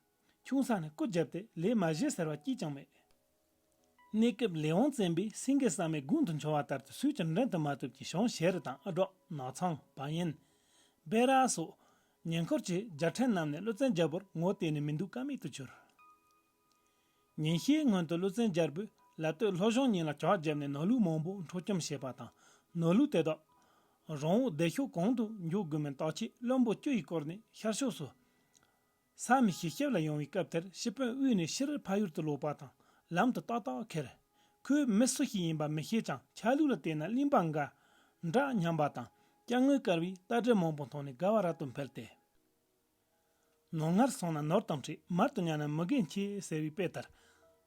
ཆུང་ས་ནས་རྐུ་བརྒྱབ་སྟེ་ལས་མ་བྱེད་ཟེར་བ་གཅིག་ཀྱང་མེད། གནས་སྐབས་ལས་དབང་བཙན་པས་སེང་གེ་བསམ་མེད་དགུང་དུ་འཕྱོ་བ་ལྟར་དུ་སུས་ཀྱང་འགྲན་དུ་མ་ཐུབ་ཀྱི་གཞུང་ཞལ་རི་དང་ཨ་སྒྲོག་ནག་ཚང་བ་ཡན། སྦེ་ར་སོགས་ཉེ་འཁོར་གྱི་རྒྱལ་ཕྲན་རྣམས་ནས་ཀླུ་བཙན་རྒྱལ་པོར་ངོ་བལྟས་ནས་མི་འདུག་ཀ་མེད་དུ་གྱུར། ཉིན་ཤས་སྔོན་དུ་ཀླུ་བཙན་རྒྱལ་པོས་ལ་སྟོད་ལྷོ་གཞུང་གཉིས་ལ་གྱག་བརྒྱབ་ནས་ནོར་ལུག་མང་པོ་འཕྲོག་བཅོམ་བྱས་པ་དང་ནོར་ལུག་དེ་དག་རང་འོག་བདེ་ཤོག་གང་དུ་འཇོག་དགོས་མིན་བརྟག་ཆེད་བློན་པོ་བཅུ་ཡིས་བསྐོར་ནས་ཤར་ཕྱོགས་སུ། ས་མི་ཤེས་ཞབས་ལ་ཡོང་བའི་སྐབས་དེར་སྤྱི་དཔོན་དབུས་ནས་ཕྱིར་ཕ་ཡུལ་དུ་ལོག་པ་དང་ལམ་དུ་ཏག་ཏག་ཁེལ། ཁོས་མི་སུ་ཞིག་ཡིན་པ་མི་ཤེས་ཀྱང་ཆ་ལུགས་ལ་བལྟས་ན་གླིང་པ་འགའ་འདྲ་སྙམ་པ་དང་སྐྱ་དངོས་དཀར་བའི་རྟ་དྲེལ་མང་པོ་མཐོང་ནས་དགའ་བ་རབ་ཏུ་འཕེལ་ཏེ། ནོར་སྔར་སོང་ན་ནོར་དང་འཕྲད། མར་དུ་ཉར་ན་མི་དགེ་འཆི་ཟེར་བའི་དཔེ་ལྟར།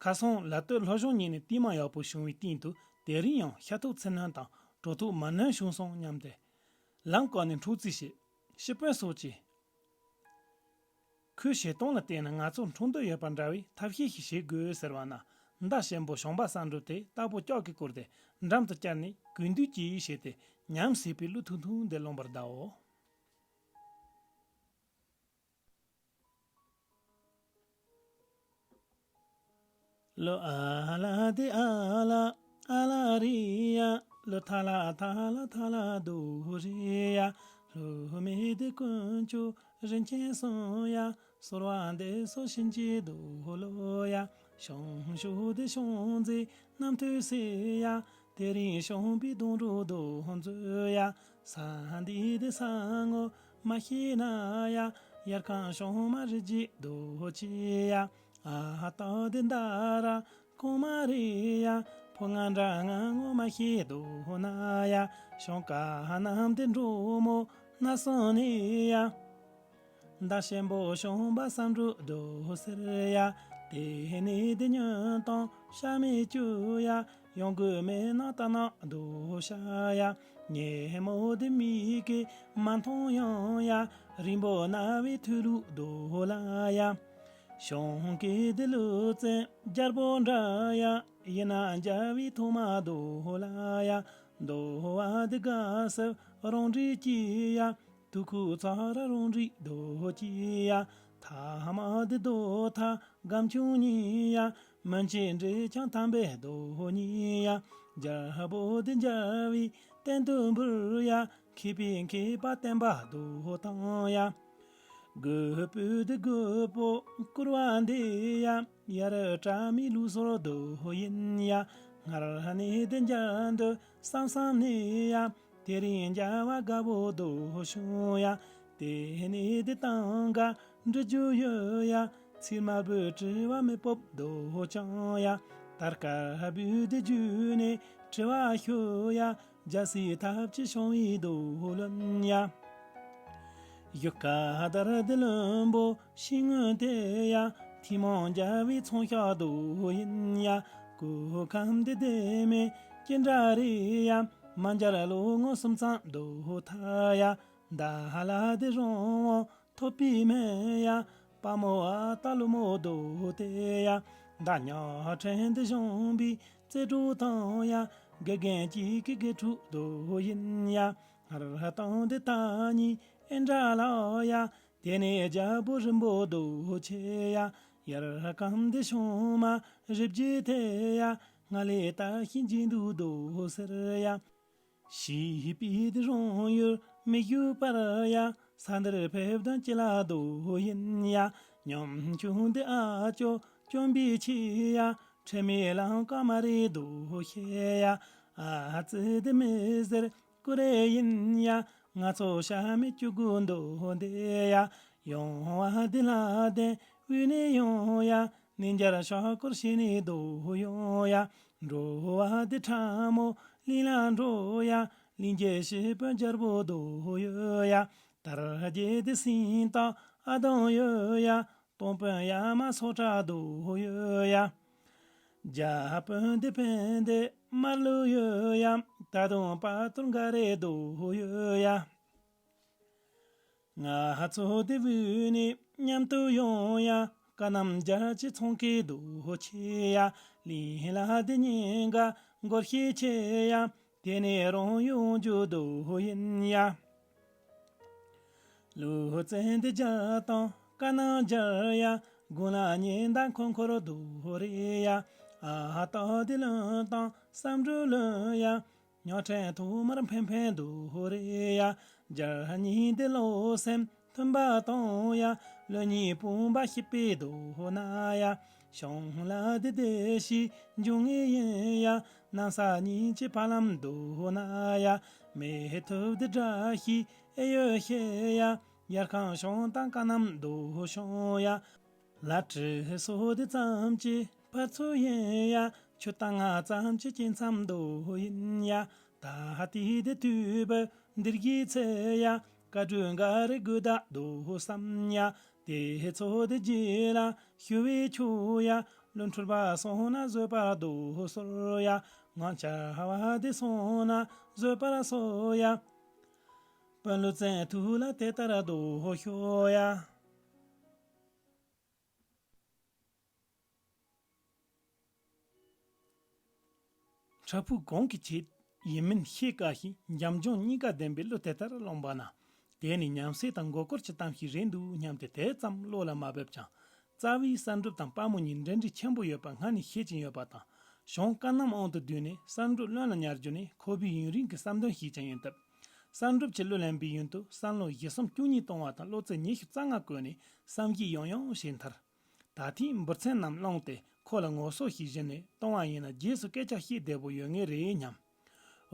ཁ་སང་ལ་སྟོད་ལྷོ་གཞུང་གཉིས་ནས་དུས་མ་ཡག་པོ་བྱུང་བའི་སྟེང་དུ་དེ་རིང་ཡང་ཤ་ཐུག་ཚི་སྣོན་དང་གྲོ་ཐུག་མ་སྣོན་བྱུང་སོང་སྙམ་སྟེ། ལམ་བཀག་ནས་འཕྲོག་རྩིས་བྱེད། སྤྱི་དཔོན་སོགས་ཀྱིས། ཁོས་བྱེད་སྟངས་ལ་བལྟས་ན་ང་ཚོར་འཕྲོག་འདོད་ཡོད་པ་འདྲ་བས་ཐབས་ཤེས་ཤིག་བྱེད་དགོས་ཟེར་བ་ན། མདའ་ཞིམ་པོ་ཞོང་པ་བསམ་འགྲུབ་དེ་རྟག་པོ་ལྕགས་ཀྱིས་བསྐོར་ཏེ་འགྲམ་དུ་བཅར་ནས་གུས་འདུད་ཀྱིས་བྱས་ཏེ་ཉམས་སྲིད་པའི་གླུ་ཐུང་ཐུང་འདི་ལོངས་པར་གདའོ། ལོ་ཨ་ལ་དེ་ཨ་ལ་ཨ་ལ་རི་ཡ། ལོ་ཐ་ལ་ཐ་ལ་ཐ་ལ་རྡོ་རི་ཡ། ལོ་མེ་དེ་དཀོན་མཆོག་རིན་ཆེན་གསུམ་ཡ། སོལ་བ་འདི་སོ་བྱིན་གྱིས་རྡོ་ལོ་ཡ། ཤོང་ཤོ་དེ་ཤོང་རྫས་རྣམ་ཐོས་སྲས་ཡ། དེ་རིང་ཤོང་པའི་སྡོང་རོ་རྡོ་མཛོད་ཡ། ས་འདི་དེ་ས་ངོ་མ་ཤེས་ན་ཡ། ཡར་ཁང་ཤོང་མ་རི་རྗེས་རྡོ་ཆེ་ཡ། ཨ་སྟག་དེ་མདའ་ར་གོང་མ་རེད་ཡ། ཕོ་ང་འདྲ་ང་ངོ་མ་ཤེས་རྡོ་ན་ཡ། ཤོང་ཀ་ནམ་དེ་འགྲོ་མོ་ན་སོང་ནས་ཡ། མདའ་ཞིམ་པོ་ཤོང་པ་བསམ་འགྲུབ་རྡོ་ཟེར་ཡ། དེ་ནས་དེ་ཉོན་དང་ཤ་མེད་བཅུ་ཡ། ཡོང་དགོས་མེད་ན་ལྟ་ན་རྡོ་ཤ་ཡ། ཉེ་མོ་དེ་མི་གི་མ་མཐོང་ཡང་ཡ། རིང་པོ་ན་བའི་ཐུ་ལུག་རྡོ་ལ་ཡ། ཤོང་གི་དེ་ལུག་བཙན་རྒྱལ་པོ་འདྲ་ཡ། ཡིན་ན་འཇའ་བའི་ཐོག་མ་རྡོ་ལ་ཡ། རྡོ་བ་དེ་དགའ་སབ་རང་འདྲིས་ཀྱི་ཡ། དུ་ཁུ་ཚ་ར་རང་རིག་རྡོ་ཅི་ཡ། ཐ་མ་དེ་རྡོ་ཐ་སྒམ་ཆུང་གཉིས་ཡ། མན་ཆད་འདྲེ་ཆང་ཐམ་པའི་རྡོ་གཉིས་ཡ། རྒྱལ་པོ་དེ་འཇའ་བའི་སྟེང་དུ་འབུར་ཡ། མཁས་པའི་མཁས་པ་བསྟན་པ་རྡོ་དང་ཡ། རྒོད་པོ་འདི་རྒོད་པོ་བསྐོར་བ་འདི་ཡ། ཡར་དྲ་མིག་ལུགས་སྲོལ་རྡོ་ཡིན་ཡ། སྔར་ནས་འདི་འཇར་འདོད་བསམ་བསམ་ནས་ཡ། དེ་རིང་འཇར་བ་དགའ་བོ་རྡོ་བྱུང་ཡ། དེ་ནས་འདི་སྟངས་འགའ་འབྲི་རྒྱུ་ཡོད་ཡ། ཚིག་དམར་པོའི་དྲི་བ་མི་སྤོབས་རྡོ་བྱུང་ཡ། དར་དཀར་བུ་འདི་བརྒྱུད་ནས་དྲི་བ་ཤོད་ཡ། རྒྱལ་སྲིད་ཐབས་ཀྱིས་བྱུང་བའི་རྡོ་ལོན་ཡ། བཞུགས་སྒར་དར་འདི་བློན་པོ་ཤིང་སྔོན་དེ་ཡ། ཐུན་མོང་རྒྱལ་བའི་ཚོང་ཤག་རྡོ་ཡིན་ཡ། གོས་ཁམས་འདི་ལྡེ་མིག་ཅི་འདྲ་རེད་ཡ། མ་འཇར་ལོ་ངོ་གསུམ་ཙམ་རྡོ་ཐ་ཡ། མདའ་ལ་འདི་རང་དབང་ཐོབ་པའི་མེ་ཡ། དཔའ་མོ་ཨ་སྟག་ཀླུ་མོ་རྡོ་དེ་ཡ། མདའ་ཉག་ཕྲན་འདི་གཞོན་པའི་རྩེ་གྲོགས་དང་ཡ། དགེ་རྒན་གཅིག་གི་དགེ་ཕྲུག་རྡོ་ཡིན་ཡ། སྔར་དང་འདི་ལྟ་ཉིན་ཨེ་འདྲ་ལ་ཡ། དེ་ནས་རྒྱལ་པོ་རིན་པོ་རྡོ་ཆེ་ཡ། ཡར་སྐམ་འདི་ཤོང་མ་རིབ་རྒྱས་དེ་ཡ། སྔ་ལས་ལྟ་ཞིང་འཇིགས་འདུག་རྡོ་ཟེར་ཡ། ཞིག་པའི་འདི་རང་ཡུལ་མི་བཞུགས་པར་ཡ། ས་འདིར་ཕེབས་དང་ཅི་ལ་རྡོ་ཡིན་ཡ། ཉམ་ཆུང་འདི་ཨ་ཅོ་བཅོམ་པའི་ཆེད་ཡ། ཁྲེལ་མེད་ལའང་དཀའ་མ་རེད་རྡོ་ཤེས་ཡ། ཨ་ཙི་འདི་མི་ཟེར་ཀུ་རེ་ཡིན་ཡ། ང་ཚོ་ཤ་མེད་ཅུ་དགུ་འདོ་འདི་ཡ། ཡོང་བ་འདི་ལ་བརྟེན་དབུས་ནས་ཡོང་ཡ། ནི་འཇར་ཤོག་སྐོར་བྱས་ནས་རྡོ་ཡོང་ཡ། འགྲོ་བ་འདི་ཁྲ་མོ་གླིང་ལ་འགྲོ་ཡ། གླིང་རྒྱལ་བྱེད་དཔོན་རྒྱལ་པོ་རྡོ་ཡོད་ཡ། དར་རྒྱས་འདི་སེང་སྟག་ཨ་དང་ཡོད་ཡ། སྟོང་དཔོན་ཡ་མ་སོ་ཁྲ་རྡོ་ཡོད་ཡ། རྒྱ་དཔོན་འདི་དཔོན་འདི་དམར་ལུག་ཡོད་ཡ། ད་དུང་དཔའ་ཐུར་འགའ་རེ་རྡོ་ཡོད་ཡ། ང་ཚོ་འདི་བོད་ནས་མཉམ་དུ་ཡོང་ཡ། ཀ་གནམ་རྒྱལ་གྱི་ཚོང་ཁེ་རྡོ་ཆེ་ཡ། གླིང་ལ་འདི་ཉིན་འགའ་འགོར་ཤས་ཆེ་ཡ། དེ་ནས་རང་ཡོང་རྒྱུ་རྡོ་ཡིན་ཡ། ལུས་རྩལ་འདི་རྒྱལ་དང་ཀ་ནང་རྒྱལ་ཡ། དགུང་ལ་ཉི་ཟླ་འཁོར་འཁོར་རྡོ་རེད་ཡ། ཨ་སྟག་འདི་ལོན་དང་བསམ་གྲུབ་ལོན་ཡ། ཉག་ཕྲན་ཐོག་མར་འཕེན་འཕེན་རྡོ་རེད་ཡ། རྒྱལ་གཉིས་འདི་བློ་སེམས་མཐུན་པ་དང་ཡ། བློན་གཉིས་དཔུང་པ་གཤིབ་པའི་རྡོ་ན་ཡ། ཞང་ལ་འདི་བདེ་ཞིག་འབྱུང་ངེས་ཡིན་ཡ། གནམ་ས་གཉིས་ཀྱི་ཕ་ལམ་རྡོ་ན་ཡ། མེ་ཐུབ་འདི་དགྲ་ཤི་ཨེ་ཡོད་ཤེས་ཡ། ཡར་ཁང་ཤང་དང་ཀ་གནམ་རྡོ་ཤང་ཡ། ལ་ཁྲི་སོ་འདི་ཙམ་གྱི་ཕར་ཚུར་ཡིན་ཡ། ཆུ་དང་ང་ཙམ་གྱི་སྐྱིན་མཚམས་རྡོ་ཡིན་ཡ། ད་ལྟའི་འདི་དུས་བབ་འདིར་གྱི་ཚེ་ཡ། བཀའ་དྲུང་འགའ་རེ་དགོས་ད་རྡོ་བསམ་ཡ། དེ་ཚོ་དེ་རྗེས་ལ་ཞུ་བའི་ཆོག་ཡ། བློན་ཁྲི་པ་སོང་ན་བཟོད་པར་རྡོ་གསོལ་ཡ། ང་བཅས་བ་དེ་སོང་ན་བཟོད་པར་གསོལ་ཡ། དཔོན་སློབ་བཙན་ཐུགས་ལ་དེ་ལྟར་རྡོ་ཤོག་ཡ། འཁྲབ་ཕུག་གང་གི་ཆེད་ཡིན་མིན་ཤེས་དཀའ་ཞིང་འཇམ་འཇོང་གཉིས་ཀ་ལྡན་པའི་གླུ་དེ་ལྟར་བླངས་པ་ན། དེ་ནི་ཉམས་སད་དང་མགོ་སྐོར་གྱི་གཏམ་ཞིག་རེད་འདུག་སྙམ་སྟེ་དེ་ཙམ་བློ་ལ་མ་འབབ་ཀྱང་། རྩ་བའི་གསར་འགྲུབ་དང་དཔའ་མོ་གཉིས་འབྲེལ་འདྲིས་ཆེན་པོ་ཡོད་པ་སྔ་ནས་ཤེས་ཀྱིན་ཡོད་པ་དང་། ཞང་ཀ་གནམ་དབང་དུ་བསྡུས་ནས་གསར་འགྲུབ་བློན་ལ་ཉར་རྒྱུ་ནི་ཁོ་པའི་ཡུན་རིང་གི་བསམ་དོན་ཞིག་ཀྱང་ཡིན་སྟབས། གསར་འགྲུབ་ཀྱི་གླུ་ལེན་པའི་ཡུན་དུ་བསམ་བློ་བཞི་གསུམ་བཅུ་གཉིས་གཏོང་བ་དང་བློ་ཚོད་ཉི་ཤུ་རྩ་ལྔ་བཀོལ་ནས་བསམ་གཞིག་ཡང་ཡང་བྱས་མཐར། ད་ཐེངས་འབུར་ཚན་རྣམས་བླངས་ཏེ་ཁོ་ལ་ངོ་སོ་ཞིག་བྱིན་ནས་གཏོང་བ་ཡིན་ན་རྗེས་སུ་སྐད་ཆ་བཤད་བདེ་པོ་ཡོད་ངེས་རེད་སྙམ།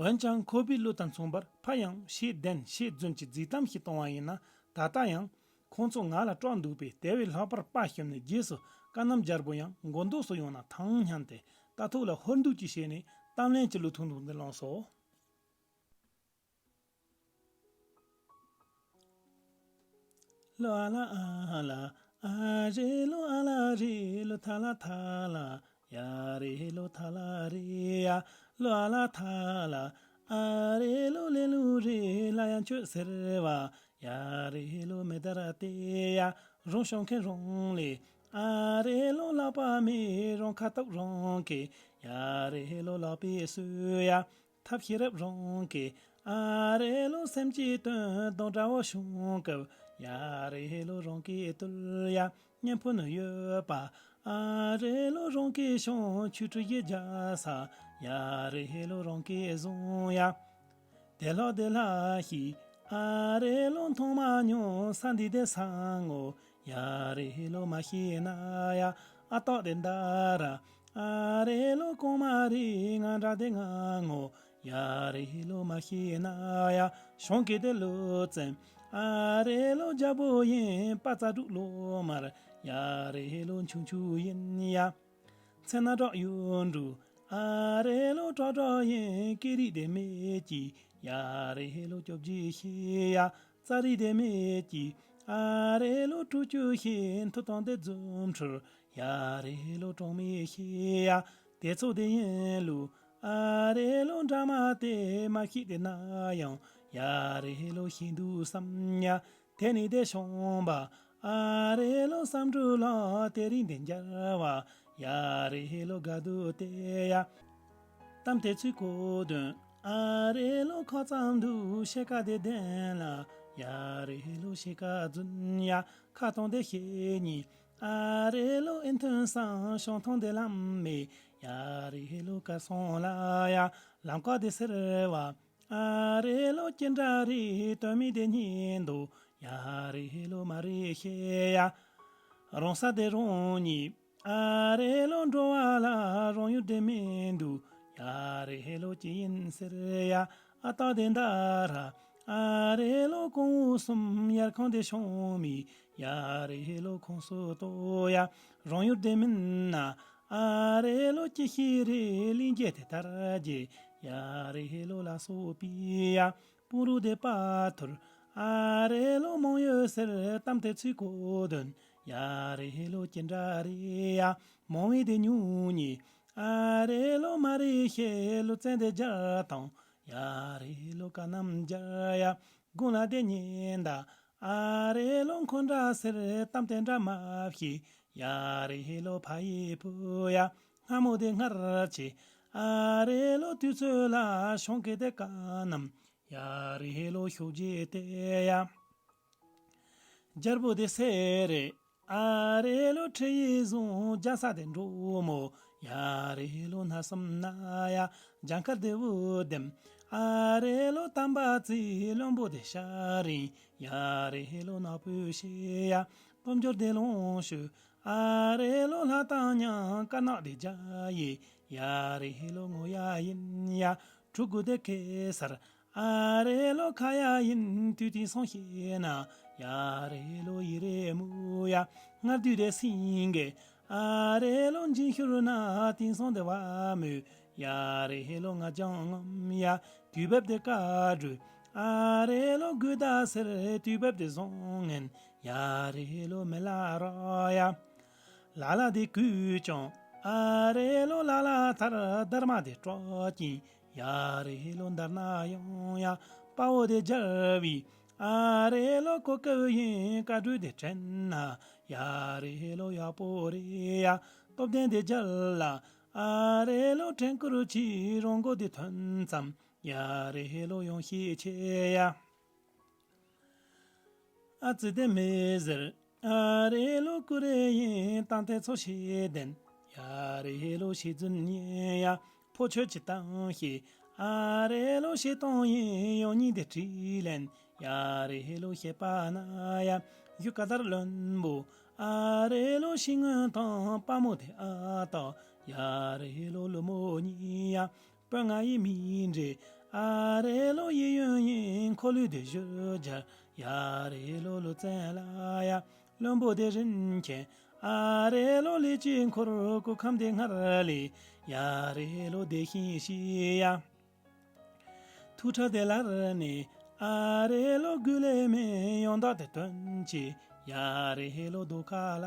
འོན་ཀྱང་ཁོ་པའི་གླུ་དང་མཚུངས་པར་ཕ་ཡང་ཤེས་ལྡན་ཤེས་རྫུན་གྱི་རྫིག་གཏམ་ཞིག་གཏོང་བ་ཡིན་ན་ད་ལྟ་ཡང་ཁོང་ཚོ་ང་ལ་སྐྲག་འདུག་པས་དེ་བས་ལྷག་པར་དཔའ་ཞུམ་ནས་རྗེས་སུ་ཀ་གནམ་རྒྱལ་པོ་ཡང་མགོ་འདོགས་སུ་ཡོང་ན་ཐང་སྙམ་སྟེ་རྟ་ཐོག་ལ་ཧོར་འདུག་ཅིག་བྱས་ནས་གཏམ་ལན་གྱི་གླུ་ཐུང་ཐུང་འདི་བླངས་སོ། ལོ་ཨ་ལ་ཨ་ལ་ཨ་རེ་ལོ་ཨ་ལ་རེ་ལོ་ཐ་ལ་ཐ་ལ་ཡ་རེ་ལོ་ཐ་ལ་རེ་ཡ། ལོ་ཨ་ལ་ཐ་ལ་ཨ་རེ་ལོ་ལེ་ལོ་རེ་ལ་ཡ་མཆོད་ཟེར་བ་ཡ་རེ་ལོ་མེ་དར་དེ་ཡ། རང་ཤོང་མཁན་རང་ལས་ཨ་རེ་ལོ་ལག་པ་མེ་རང་ཁ་ཐུག་རང་གི་ཡ་རེ་ལོ་ལག་པའི་སུ་ཡ། ཐབས་ཤེས་རབ་རང་གི་ཨ་རེ་ལོ་སེམས་ཀྱི་དོན་དང་འདྲ་བོ་བྱུང་སྐབས་ཡ་རེ་ལོ་རང་གི་བཏུལ་ཡ་སྙན་ཕུ་ནུ་ཡོད་པ། ཨ་རེ་ལོ་རང་གི་ཤོང་ཆུ་གྲུ་ཡི་རྒྱ་ས་ཡ་རེ་ལོ་རང་གི་བཟུང་ཡ། དེ་ལྷག་དེ་ལྷག་ཞིག་ ཨ་རེ་ལོ་མཐོང་མ་མྱོང་ས་འདི་དེ་སང་ངོ་། ཡ་རེ་ལོ་མ་ཤེས་ན་ཡ་ཨ་ཏོག་དེ་འདའ་ར། ཨ་རེ་ལོ་གོང་མ་རེ་ང་འདྲ་དེ་ང་ངོ་། ཡ་རེ་ལོ་མ་ཤེས་ན་ཡ་གཞུང་གི་དེ་ལོ་བཙན། ཨ་རེ་ལོ་རྒྱལ་པོ་ཡིན་པ་ཙ་དྲུག་ལོ་མར། ཡ་རེ་ལོ་ཆུང་ཆུང་ཡིན་ཡ། མཚན་ན་གྲགས་ཡོད་འགྲོ། ཨ་རེ་ལོ་གྲགས་གྲགས་ཡིན་སྐད་རིགས་དེ་མེད་ཀྱི། ཡ་རེ་ལོ་སྐྱོབ་རྒྱུ་ཤེས་ཡ། རྩ་རིགས་དེ་མེད་ཀྱི། ཨ་རེ་ལོ་སྤྲོ་སྐྱོ་ཤེས་མཐུ་དང་དེ་འཛོམས་ཁྲུར། ཡ་རེ་ལོ་གྲོང་མི་ཤེས་ཡ། དེ་ཚོ་དེ་ཡིན་ལུ། ཨ་རེ་ལོ་འདྲ་མ་དེ་མ་ཤེས་དེ་ན་ཡང་། ཡ་རེ་ལོ་ཤེས་འདུག་བསམ་ཡ། དེ་ནི་དེ་ཤོང་བ། ཨ་རེ་ལོ་བསམ་འགྲུབ་ལ་དེ་རིང་དེ་འཇར་བ། ཡ་རེ་ལོ་དགའ་སྡུག་དེ་ཡ། གཏམ་དེ་ཚོའི་གོ་དོན། ཨ་རེ་ལོ་ཁ་ཙམ་འདུག་ཤེས་ཀ་དེ་བདེན་ལ། ཡ་རེ་ལོ་ཤེས་ཀ་རྫུན་ཡ། ཁ་གཏོང་དེ་ཤེས་ཉིན། ཨ་རེ་ལོ་ཨེ་མཐུན་སང་ཤོང་ཐོང་དེ་ལམ་མེ། ཡ་རེ་ལོ་གར་སོང་ལ་ཡ། ལམ་ཀ་དེ་ཟེར་བ། ཨ་རེ་ལོ་ཅི་འདྲ་རེད་དོན་མེད་དེ་ཉིན་དུ། ཡ་རེ་ལོ་མ་རེད་ཤེས་ཡ། རང་ས་དེ་རང་ཉིད། ཨ་རེ་ལོ་འགྲོ་བ་ལ་རང་ཡུལ་དེ་མིན་འདུག། ཡ་རེ་ལོ་ཅི་ཡིན་ཟེར་ཡ། ཨ་ཏོག་དེ་འདའ་ར། ཨ་རེ་ལོ་གོང་འོག་གསུམ་ཡར་ཁང་དེ་ཤོང་མི། ཡ་རེ་ལོ་ཁོང་སོ་ཏོ་ཡ། རང་ཡུལ་དེ་མིན་ན། ཨ་རེ་ལོ་ཅི་ཤེས་རེད་གླིང་རྗེ་དེ་དར་རྗེ། ཡ་རེ་ལོ་ལ་སོ་པི་ཡ། སྤུན་རུ་དེ་པ་ཐུར། ཨ་རེ་ལོ་མང་ཡོད་ཟེར་གཏམ་དེ་ཚུལ་གོ་དོན། ཡ་རེ་ལོ་ཅི་འདྲ་རེད་ཡ། མང་བའི་དེ་ཉུང་ཉེ། ཨ་རེ་ལོ་མ་རེད་ཤེས་ལོ་ཙན་དེ་སྦྱར་དང་། ཡ་རེ་ལོ་ཀ་ནམ་སྦྱར་ཡ། དགུང་ལ་དེ་ཉེན་ད། ཨ་རེ་ལོ་འཁོན་འདྲ་ཟེར་གཏམ་དེ་འདྲ་མ་བཤད། ཡ་རེ་ལོ་ཕ་ཡི་བུ་ཡ། སྔ་མོ་དེ་སྔར་ཆེ། ཨ་རེ་ལོ་དུས་ཚོད་ལ་ཤོང་གི་དེ་ཀ་ནམ། ཡ་རེ་ལོ་ཤོག་རྗེས་དེ་ཡ། རྒྱལ་པོ་དེ་སེ་རེ། ཨ་རེ་ལོ་ཁྲི་ཡི་བཟུང་རྒྱ་ས་དེ་འགྲོ་མོ། ཡ་རེ་ལོ་སྣ་གསུམ་ན་ཡ། རྒྱ་མཁར་དེ་བུ་དེམ། ཨ་རེ་ལོ་དམ་པ་ཚེ་བློན་པོ་དེ་ཤ་རིང་། ཡ་རེ་ལོ་ནག་པོའི་ཤེས་ཡ། སྟོབས་འབྱོར་དེ་ལོངས་ཤུ། ཨ་རེ་ལོ་ལྷ་དང་མཉམ་དཀར་ནག་དེ་རྒྱ་ཡི། ཡ་རེ་ལོ་ངོ་ཡ་ཡིན་ཡ། གྲུ་གུ་དེ་གེ་སར། ཨ་རེ་ལོ་ཁ་ཡ་ཡིན་དུས་དེང་སང་ཤེས་ན། ཡ་རེ་ལོ་ཡི་རེ་མུ་ཡ། སྔར་དུས་དེ་སིང་གེ། ཨ་རེ་ལོ་འཇིན་ཤུར་ན་དེང་སང་དེ་བ་མུ། ཡ་རེ་ལོ་ང་ཅང་ངམ་ཡ། དུས་བབ་དེ་ཀ་འགྲུ། ཨ་རེ་ལོ་དགོས་ད་ཟེར་དུས་བབ་དེ་བཟང་ངན། ཡ་རེ་ལོ་མི་ལ་ར་ཡ། ལ་ལ་དེ་གུས་ཀྱང་། ཨ་རེ་ལོ་ལ་ལ་ཐར་སྡར་མ་དེ་སྤྲོ་ཀྱིན། ཡ་རེ་ལོ་འདར་ན་ཡང་ཡ། དཔའ་བོ་དེ་རྒྱལ་བའི། ཨ་རེ་ལོ་གོ་སྐབས་ཡིན་བཀའ་འགྲོས་དེ་དྲན་ན། ཡ་རེ་ལོ་ཡག་པོ་རེད་ཡ། སྟོབས་ལྡན་དེ་རྒྱལ་ལ། ཨ་རེ་ལོ་དྲན་སྐུལ་གྱིས་རང་མགོ་དེ་ཐོན་ཙམ། ཡ་རེ་ལོ་ཡོང་ཤེས་ཆེ་ཡ། ཨ་ཙི་དེ་མི་ཟེར། ཨ་རེ་ལོ་ཀུ་རེ་ཡིན་ཏང་ཏེ་ཚོ་ཤེས་ལྡན། ཡ་རེ་ལོ་ཤེས་རྫུན་ཡིན་ཡ། ཕོ་ཆོས་ཀྱི་ཏང་ཤེས། ཨ་རེ་ལོ་ཤེས་ཏང་ཡིན་ཡོང་ཉིན་དེ་བྲིས་ལན། ཡ་རེ་ལོ་ཤེས་པ་ན་ཡ། ཡུ་ཀ་དར་བློན་པོ། ཨ་རེ་ལོ་ཤེས་ངོ་དང་དཔའ་མོ་དེ་ཨ་ཏོ། ཡ་རེ་ལོ་ལོ་མོ་ཉིན་ཡ། སྤོ་ང་ཡི་མི་འདྲེ། ཨ་རེ་ལོ་ཡི་ཡོན་ཡིན་ཁོ་ལུས་དེ་བཞུ་རྒྱ། ཡ་རེ་ལོ་ལོ་བཙན་ལ་ཡ། བློན་པོ་དེ་རིན་ཆེན། ཨ་རེ་ལོ་ལི་ཅི་འཁོར་སྐུ་ཁམས་དེ་སྔར་ལས། ཡ་རེ་ལོ་བདེ་ཞིང་ཤི་ཡ། ཐུགས་ཁྲ་དེ་ལར་ནས། ཨ་རེ་ལོ་དགུ་ལས་མེད་ཡོང་དག་དེ་དོན་ཆེ། ཡ་རེ་ལོ་རྡོ་ཁ་ལ་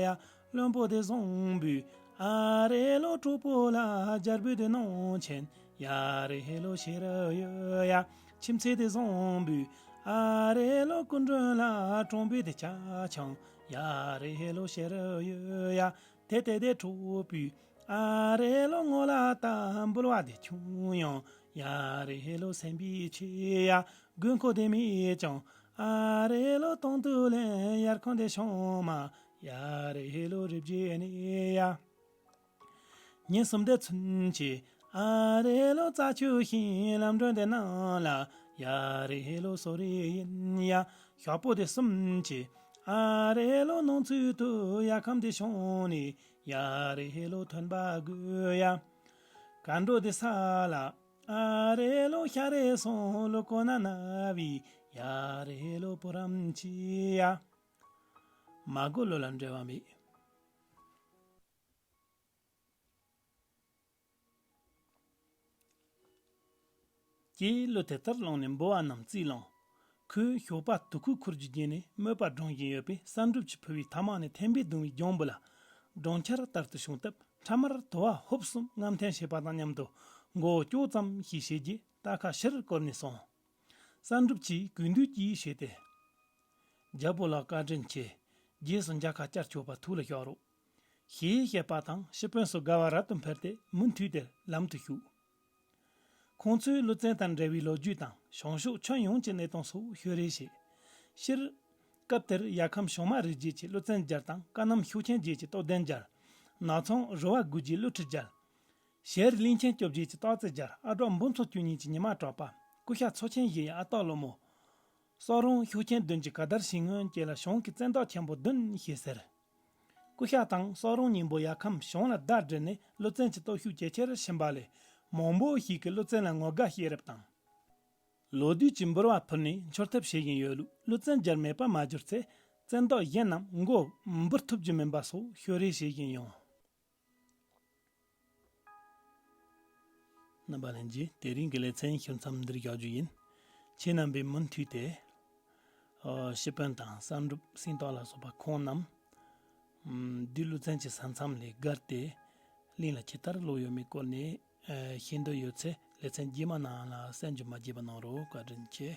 ཡ། བློན་པོ་དེ་བཟང་བུས། ཨ་རེ་ལོ་གྲོགས་པོ་ལ་རྒྱལ་པོ་དེ་གནང་ཆེན། ཡ་རེ་ལོ་ཤེས་རབ་ཡོད་ཡ། ཁྱིམ་མཚེས་དེ་བཟང་བུས། ཨ་རེ་ལོ་སྐུ་མགྲོན་ལ་གྲོང་པའི་དེ་ཆ་ཆང་། ཡ་རེ་ལོ་ཤེས་རབ་ཡོད་ཡ། དེ་དེ་དེ་གྲོགས་པོས། ཨ་རེ་ལོ་ངོ་ལ་ལྟ་འབུལ་བ་དེ་ཆུང་ཡང་། ཡ་རེ་ལོ་སེམས་པའི་ཆེ་ཡ། དགོས་མཁོ་དེ་མེད་ཀྱང་། ཨ་རེ་ལོ་གཏོང་དུ་ལེན་ཡར་ཁང་དེ་ཤོང་མ། ཡ་རེ་ལོ་རི་བརྗེ་ནས་ཡ། ཉིན་གསུམ་དེ་ཚུན་ཆད། ཨ་རེ་ལོ་རྩ་ཆུ་ཤིང་ལམ་སྒྲོན་དེ་ནང་ལ། ཡ་རེ་ལོ་སོ་རེ་ཡིན་ཡ། ཤོག་བུ་དེ་གསུམ་གྱིས། ཨ་རེ་ལོ་ནང་ཚུད་དུ་ཡ་ཁམས་དེ་བྱུང་ནས། ཡ་རེ་ལོ་ཐོན་པ་དགོས་ཡ། གར་འགྲོ་དེ་ས་ལ། ཨ་རེ་ལོ་ཤ་རེ་སོང་ལོ་གོ་ན་ན་བི། ཡ་རེ་ལོ་པོ་རམ་ཆི་ཡ། མ་གོ་ལོ་ལ་འབྲེལ་བ་མེད། ཀྱེ་ལོ། དེ་ལྟར་ལངས་ནས་འབུལ་བ་རྣམས་བརྩིས་ལངས། ཁོས་ཞོགས་པ་དུ་ཁུག་ཁུར་གྱི་རྗེས་ནས་མོས་པ་སྒྲེང་བཞིན་ཡོད་པས། བསམ་གྲུབ་ཀྱིས་ཕུལ་བའི་ཐ་མག་ནི་ཐེམ་པས་བརྡུངས་པའི་རྒྱང་བུ་ལ་སྒྲེང་ཆར་ལྟར་དུ་བྱུང་སྟབས། ཁྲ་དམར་དུ་བ་ཧུབ་གསུམ་རྔམ་འཐེན་བྱེད་པ་དང་མཉམ་དུ་མགོ་བོ་ཀྱོག་ཙམ་ཞིག་བྱས་རྗེས་རྟ་ཁ་ཕྱིར་བསྐོར་ནས་སོང་། བསམ་གྲུབ་ཀྱིས་གུས་འདུད་ཀྱིས་ཞུས་ཏེ། རྒྱལ་པོ་ལགས། བཀའ་དྲིན་ཆེ། རྗེས་སུ་མཇལ་ཁ་བཅར་ཆོག་པ་ཐུགས་ལ་ཤོག་རོགས། ཞེས་བཤད་པ་དང་། ཤི་དཔོན་སོགས་དགའ་བ་རབ་ཏུ་འཕེལ་ཏེ་མུ་མཐུད་དེ་ལམ་དུ་ཞུགས། ཁོང་ཚོས་ཀླུ་བཙན་དང་འབྲེལ་བའི་ལོ་རྒྱུས་དང་། བྱང་ཕྱོགས་ཁྱོན་ཡོངས་ཀྱི་གནས་སྟངས་སོགས་ཤོད་རེས་བྱས། སྤྱིར། སྐབས་དེར་ཡར་ཁམས་བྱང་མ་རི་རྒྱུད་ཀྱི་ཀླུ་བཙན་རྒྱལ་དང་། ཀ་གནམ་ཤུགས་ཆེན་རྒྱུད་ཀྱི་རྟོགས་ལྡན་རྒྱལ། ནག་ཚང་རུ་བ་དགུ་རྒྱུད་ཀླུ་ཁྲི་རྒྱལ། ཞལ་རི་གླིང་ཆེན་བཅོ་བརྒྱད་ཀྱི་སྟག་རྩེ་རྒྱལ། ཨ་གྲོགས་འབུམ་ཚོ་བཅུ་གཉིས་ཀྱི་ཉི་མ་གྲགས་པ། སྐུ་ཤ་མཚོ་ཆེན་བཞི་ཡི་ཨ་སྟག་ལོ་མོ། སོག་རོང་ཤུགས་ཆེན་བདུན་གྱི་ག་དར་ཞིང་སྔོན་བཅས་ལ་བྱང་གི་བཙན་བདག་ཆེན་པོ་བདུན་ཞེས་ཟེར། སྐུ་ཤ་དང་སོག་རོང་གཉིས་པོ་ཡར་ཁམས་བྱང་ལ་ཟླ་སྒྲིལ་ནས་ཀླུ་བཙན་གྱི་སྟོབས་ཤུགས་ཇེ་ཆེར་ཕྱིན་པ་ལས། མང་པོ་ཞིག་གིས་ཀླུ་བཙན་ལ་ངོ་དགའ་བྱེད་རབས་དང་། ལོ་དུས་ཀྱི་འབུལ་བ་ཕུལ་ནས་འཕྱོར་ཐབས་བྱེད་བཞིན་ཡོད་ལུགས། ཀླུ་བཙན་རྒྱལ་མེད་པར་མ་གྱུར་ཚེ། བཙན་བདག་གཞན་རྣམས་མགོ་འབུར་ཐུབ་རྒྱུ་མིན་པ་སོགས་ཤོད་རེས་བྱེད་བཞིན་ཡོང་། རྣམ་པ་ལྷན་རྒྱས། དེ་རིང་གི་ལེ་ཚན་ཞུ་མཚམས་འདིར་བཞག་རྒྱུ་ཡིན། ཁྱེད་རྣམ་པས་མུ་མཐུད་དེ། ཨ། ཤི་དཔོན་དང་བསམ་གྲུབ། སེང་སྟག་ལ་སོགས་པ་ཁོང་རྣམས། ཨམ། བདུད་ཀླུ་བཙན་གྱི་ས་མཚམས་ལས་བརྒལ་ཏེ། གླིང་ལ་ཇི་ལྟར་ལོག་ཡོད་མེད་སྐོར་ནས། ཨ། ཤེས་འདོད་ཡོད་ཚེ་ལེ་ཚན་རྗེས་མ་ནང་ལ་གསན་རྒྱུ་མ་བརྗེད་པ་གནང་རོགས། བཀའ་དྲིན་ཆེ།